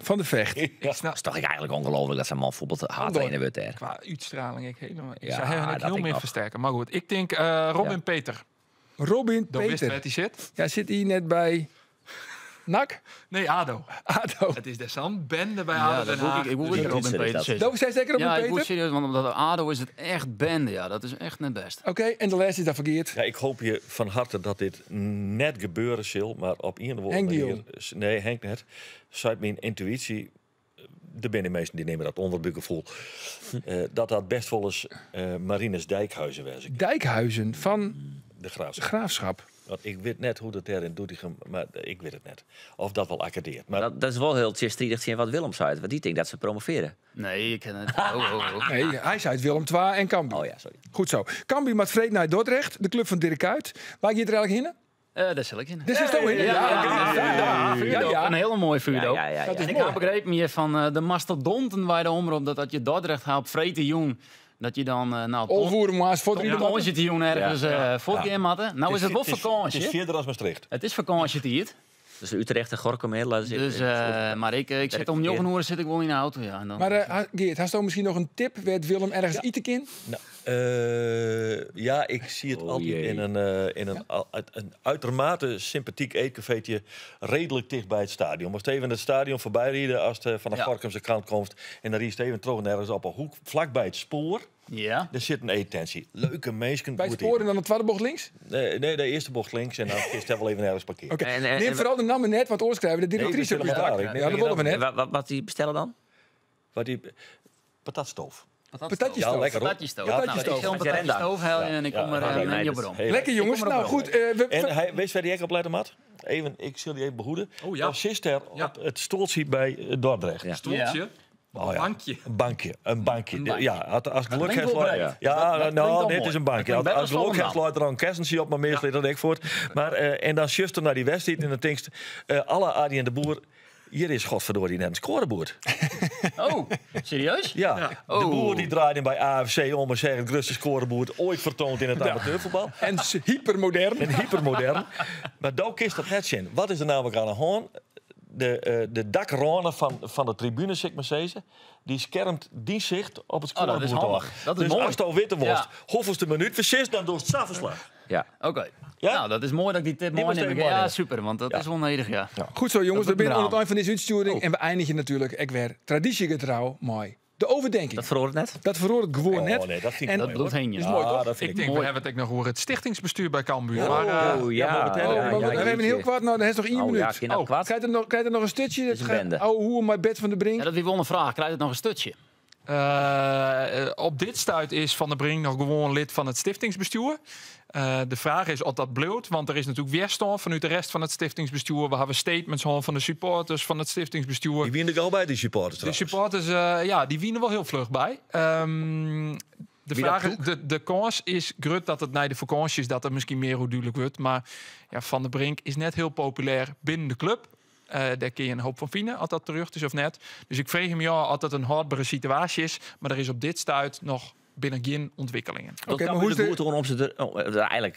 Van der Vecht. Ik snap Dat is toch eigenlijk ongelooflijk dat zijn man voetbal haattrainer wordt daar. qua uitstraling ik helemaal. Ik Ja, zou hem dat heel ik meer nog. versterken. Maar goed, ik denk Robin Peter. Robin Dan wist Peter. waar hij zit. Ja, zit hij net bij NAC? Nee, ADO. ADO. Het is de bende bij Ja, ADO dat Den moet Haag. ik. Ik moet Die Robin Duitser is Peter dat. zitten. Dat zei zeker Robin Ja, ik moet Peter? serieus, want omdat ADO is het echt bende. Ja, dat is echt net best. Oké, en de rest is dat verkeerd. Ja, ik hoop je van harte dat dit net gebeuren zal, maar op een of andere Henk de manier... Jong. Nee, Henk net. Zuid mijn intuïtie, de binnenmeesten die nemen dat onderbuikgevoel, dat dat best wel eens Marinus Dijkhuizen was. Dijkhuizen van De Graafschap. Graafschap. Want ik weet net hoe dat daarin Doetinchem, maar ik weet het net. Of dat wel accadeert. Maar Dat is wel heel strijdig zien wat Willem zei. Want die denkt dat ze promoveren. Nee, ik ken het. Oh, oh, oh. Nee, hij zei het Willem II en Cambuur. Oh ja, sorry. Goed zo. Cambuur met Freed naar Dordrecht, de club van Dirk Kuyt. Waar je er eigenlijk heen? Daar zal ik in. Dit is toch in? Ja, ja, ja, ja. Vuurdoop. Ja, ja. Een hele mooie vuurdoop. Ja, ja, ja, Dat ja. is En ik mooi. heb begrepen hier van de mastodonten bij de omroep dat dat je Dordrecht haalt, vreten jong, dat je dan nou Olvoeren maar eens voor op drie de zit die ergens ja. matten. Nou is het wel Het is vakantie. verder als Maastricht. Het is vakantietijd. Dus Utrecht en Gorkum heel. laten ze- Dus, maar ik zit om 9 uur zit ik wel in de auto. Ja, en dan, Maar Geert, had je misschien nog een tip? Werd Willem ergens itekin? Nou, ja, ik zie het Oh, altijd jee. in een uitermate sympathiek eetcafeetje redelijk dicht bij het stadion. Maar even het stadion voorbij rijden als het van de Ja. Gorkumse kant komt. En dan riest even terug nergens op een hoek, vlakbij het spoor. ja. Daar zit een eettentie. Leuke mensen. Bij het goed spoor en dan de tweede bocht links? eten. Nee, nee, de eerste bocht links en dan is het wel even ergens parkeren. Oké. En- Neem en- vooral de namen net, want oors krijgen we de directrice Nee, op dat je is dak. helemaal Ja, waar. dat willen we En net. wat die bestellen dan? Wat die patatstoof. Patatjes Ja, lekker hoor. Patatjesstoof. Ja, Nou, ik zal een Patatjesstoof. patatjesstoof halen en ik Ja, kom er ja, met nee, je dat is brom. Heel Lekker jongens. Ik kom Nou erop goed, En hij, weet je waar die ek op letten mat? Even, ik zal die even behoeden. Oh ja. Dan zit er Ja. op het stoeltje bij Dordrecht. Ja. Stoeltje. Oh ja. Bankje. Een bankje, een bankje. Een bankje. Ja, als geluk klinkt heeft... wel Ja, breed. ja, Dat klinkt nou, al dit mooi. is een bankje. Dat klinkt Als best wel geluk heeft, Volendam. sluit er een kersensie op, maar meer ja. dat ik voort. Maar, en dan zuster naar die wedstrijd en dan denkt alle Adi en de Boer... Hier is godverdorie net een scoreboerd. Oh, serieus? Ja, de Oh. boer die draait hem bij AFC om en zegt het grootste scoreboerd ooit vertoond in het amateurvoetbal. En hypermodern. En hypermodern. Maar daar kist dat net zien. Wat is er namelijk aan de hand? De dakronen van de tribune, zeg ik maar zeggen, die schermt die zicht op het Oh, dat is scoreboard. handig. Dat is dus mooi. als het al witte wordt, Ja. hoeveelste minuut precies, dan door het verslag. Ja. Oké. Ja? Nou, dat is mooi dat ik die tip Die mooi moest neem. even Ja, meenemen. super, want dat Ja. is wel nedig, ja. Goed zo, jongens. Dat We wordt zijn aan een het eind van deze uitsturing. En we eindigen natuurlijk ek weer traditiegetrouw. Mooi. De overdenking. Dat verhoort het net. Dat verhoort het gewoon Oh, net. nee, dat vind ik En mooi, Dat bloed heen, ja. Is mooi, toch? Ah, dat vind Ik ik denk, we Mooi. hebben het ook nog over het stichtingsbestuur bij Cambuur. Maar, Oh ja. Ja, maar meteen- Oh, maar we ja, hebben een heel jeetje. kwart. Nou, dan is nog één Oh, minuut. ja, kind dat kwart. Krijgt er nog een stutje? is een bende. Oh, hoe mijn bed van de brink. Ja, dat is wel een vraag. Krijgt het nog een stutje? Op dit stuit is Van der Brink nog gewoon lid van het stichtingsbestuur. De vraag is of dat bloot, want er is natuurlijk weerstand vanuit de rest van het stichtingsbestuur. We hebben statements gehad van de supporters van het stichtingsbestuur. Die wien ik al bij, die supporters De trouwens. supporters, ja, die wienen wel heel vlug bij. De Wie dat vraag is, de kans is grut dat het na de vakantie is dat er misschien meer hoe duidelijk wordt. Maar ja, Van der Brink is net heel populair binnen de club. Daar kun je een hoop van vinden, als dat terug is of net. Dus ik vraag hem ja, als dat een hardbare situatie is. Maar er is op dit stuit nog binnen geen ontwikkelingen. Oké, maar hoe is de de- goed om ze er, oh, eigenlijk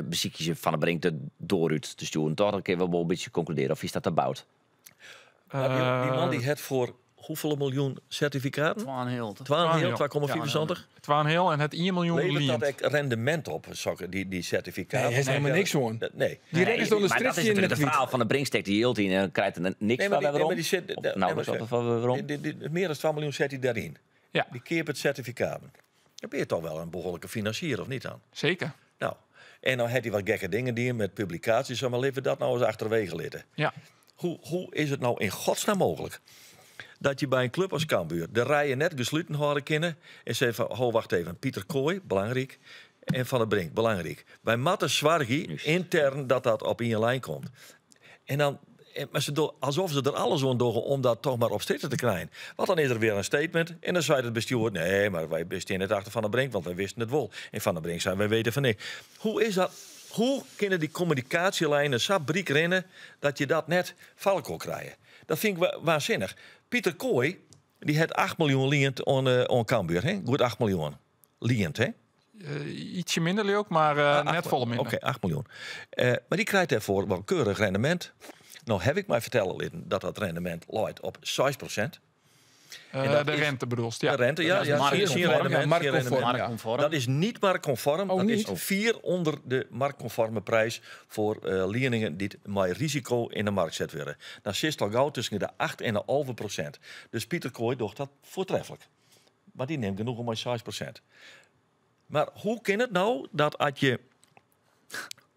beziek je ze Van de Brink de dooruit te sturen. Toch? Dan kun je wel een beetje concluderen. Of is dat te bout? Maar die man die het voor hoeveel miljoen certificaten? Twaan heel. 12,5, 2,75. 12,5 en het 1 miljoen Levert dat lient. echt rendement op, sokken, die certificaten? Nee, hij is helemaal niks, hoor. Nee. Die rekkers door de maar dat is stripje in natuurlijk de het tweet. verhaal van de Brink steekt die yield in en krijgt er niks Nee, van maar die, nee, waarom. maar die zit... Of nee, nauwelijks maar altijd van waarom. Meer dan 12 miljoen zet hij daarin. Ja. Die keert het certificaten. Dan ben je toch wel een behoorlijke financier, of niet dan? Zeker. Nou, en dan had hij wat gekke dingen die met publicaties, maar laten we dat nou eens achterwege laten. Ja. Hoe is het nou in godsnaam mogelijk dat je bij een club als Cambuur de rijen net gesloten houden kunnen en zeggen van, ho, wacht even, Pieter Kooij, belangrijk, en Van der Brink, belangrijk. Bij Matte Zwargi, intern, dat dat op in lijn komt. En dan, maar ze doen alsof ze er alles aan doen om dat toch maar op zitten te krijgen. Want dan is er weer een statement en dan zei het bestuur, nee, maar wij staan net achter Van der Brink, want wij wisten het wel. En Van der Brink zei, wij weten van niks. Hoe is dat? Hoe kunnen die communicatielijnen zo briek rennen dat je dat net valk krijgen? Dat vind ik waanzinnig. Pieter Kooij, die had 8 miljoen lient aan Cambuur, hè? Goed 8 miljoen lient, hè? Ietsje minder ook, maar net volle minder. Oké, 8 miljoen. Maar die krijgt daarvoor wel keurig rendement. Nou heb ik mij vertellen laten dat dat rendement looit op 6%. En dat de rente bedoelst, ja. De rente, ja. Marktconform. Dat is niet marktconform. Dat is 4 onder de marktconforme prijs voor leningen die met risico in de markt zet worden. Dan zit al gauw tussen de 8 en de 11%. Dus Pieter Kooij doet dat voortreffelijk. Maar die neemt genoeg om maar 6%. Maar hoe kan het nou dat als je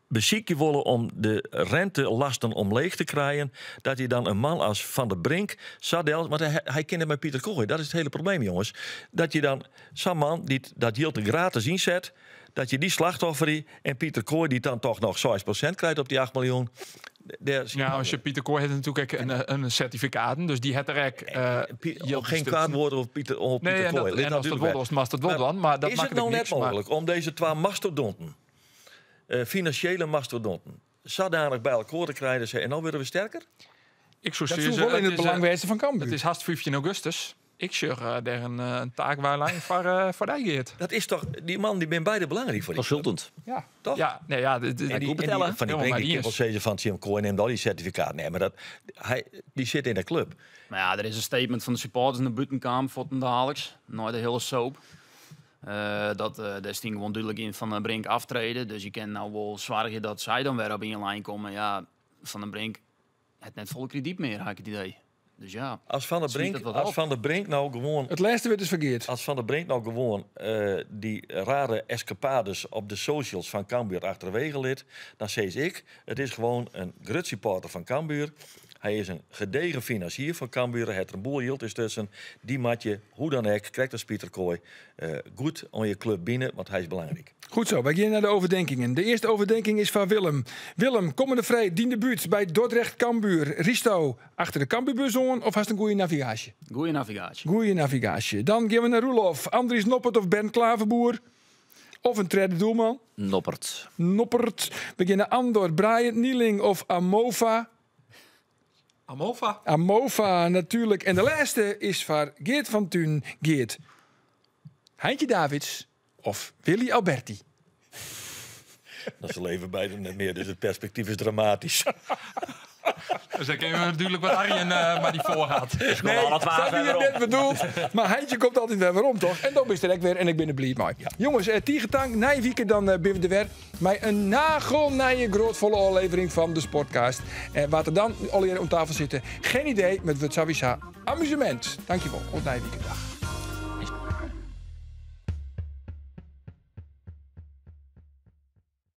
beziek je willen om de rentelasten omleeg te krijgen, dat je dan een man als Van der Brink, Sadel, want hij kent het met Pieter Kooij, dat is het hele probleem, jongens. Dat je dan zo'n man die dat yield gratis inzet, dat je die slachtoffer en Pieter Kooij die dan toch nog 6% krijgt op die 8 miljoen. Ja, als je Pieter Kooij heeft natuurlijk een certificaat, dus die het er ook geen kwaad woord over Pieter, nee, Pieter Kooij. En als dat wordt, als dat wel dan, maar dat is maakt het nou net mogelijk om deze twee mastodonten, financiële mastodonten, zodanig bij elkaar te krijgen en nou worden we sterker? Ik zou dat is wel in het belang wezen van Cambuur. Het is haast 15 augustus. Ik zeg daar een taakwaarlijn voor die Geert. Dat is toch, die man die ben beide belangrijk voor die consultant. Ja, toch? Ja, nee, ja, en die van die Brink, die kippel van Jim Kooij neemt al die certificaat. Nee, maar dat, hij, die zit in de club. Maar ja, er is een statement van de supporters in de buitenkamer voor het dagelijks. Nooit de hele soap. Dat daar sting gewoon duidelijk in Van der Brink aftreden. Dus je kan nou wel zorgen dat zij dan weer op in lijn komen. Ja, Van der Brink het net volle krediet meer, had ik het idee. Dus ja, als Van der Brink nou gewoon... Het laatste werd dus verkeerd. Als Van der Brink nou gewoon die rare escapades op de socials van Cambuur achterwege lid, dan zeg ik, het is gewoon een grut supporter van Cambuur. Hij is een gedegen financier van Cambuur. Het er een boel hield is tussen. Die matje, hoe dan ook, krijgt als Pieter Kooij goed om je club binnen, want hij is belangrijk. Goed zo, wij gaan naar de overdenkingen. De eerste overdenking is van Willem. Willem, komende vrij, dien de buurt bij Dordrecht Cambuur. Risto, achter de Cambuurbus on of hast een goede navigatie? Goeie navigatie. Goeie navigatie. Dan gaan we naar Roelof. Andries Noppert of Bernd Klaverboer? Of een tredde doelman? Noppert. Noppert. We gaan naar Andor, Brian Nieling of Amova. Amova. Amova, natuurlijk. En de laatste is van Geert van Thun. Geert. Heintje Davids of Willy Alberti? Dat ze leven beide net meer, dus het perspectief is dramatisch. Dus dan kennen we natuurlijk wat Arjen maar die voorgaat. Nee, dat heb je net bedoeld. Maar Heintje komt altijd weer waarom, toch? En dan is het weer en ik ben er blij mee. Ja. Jongens, Tiegetang, na je weekend dan binnen de weer. Maar een nagelnije grootvolle aflevering van de Sportcast. En wat er dan al hier om tafel zitten, geen idee. Met wat sowieso amusement. Dankjewel. Tot na je weekend. Dag.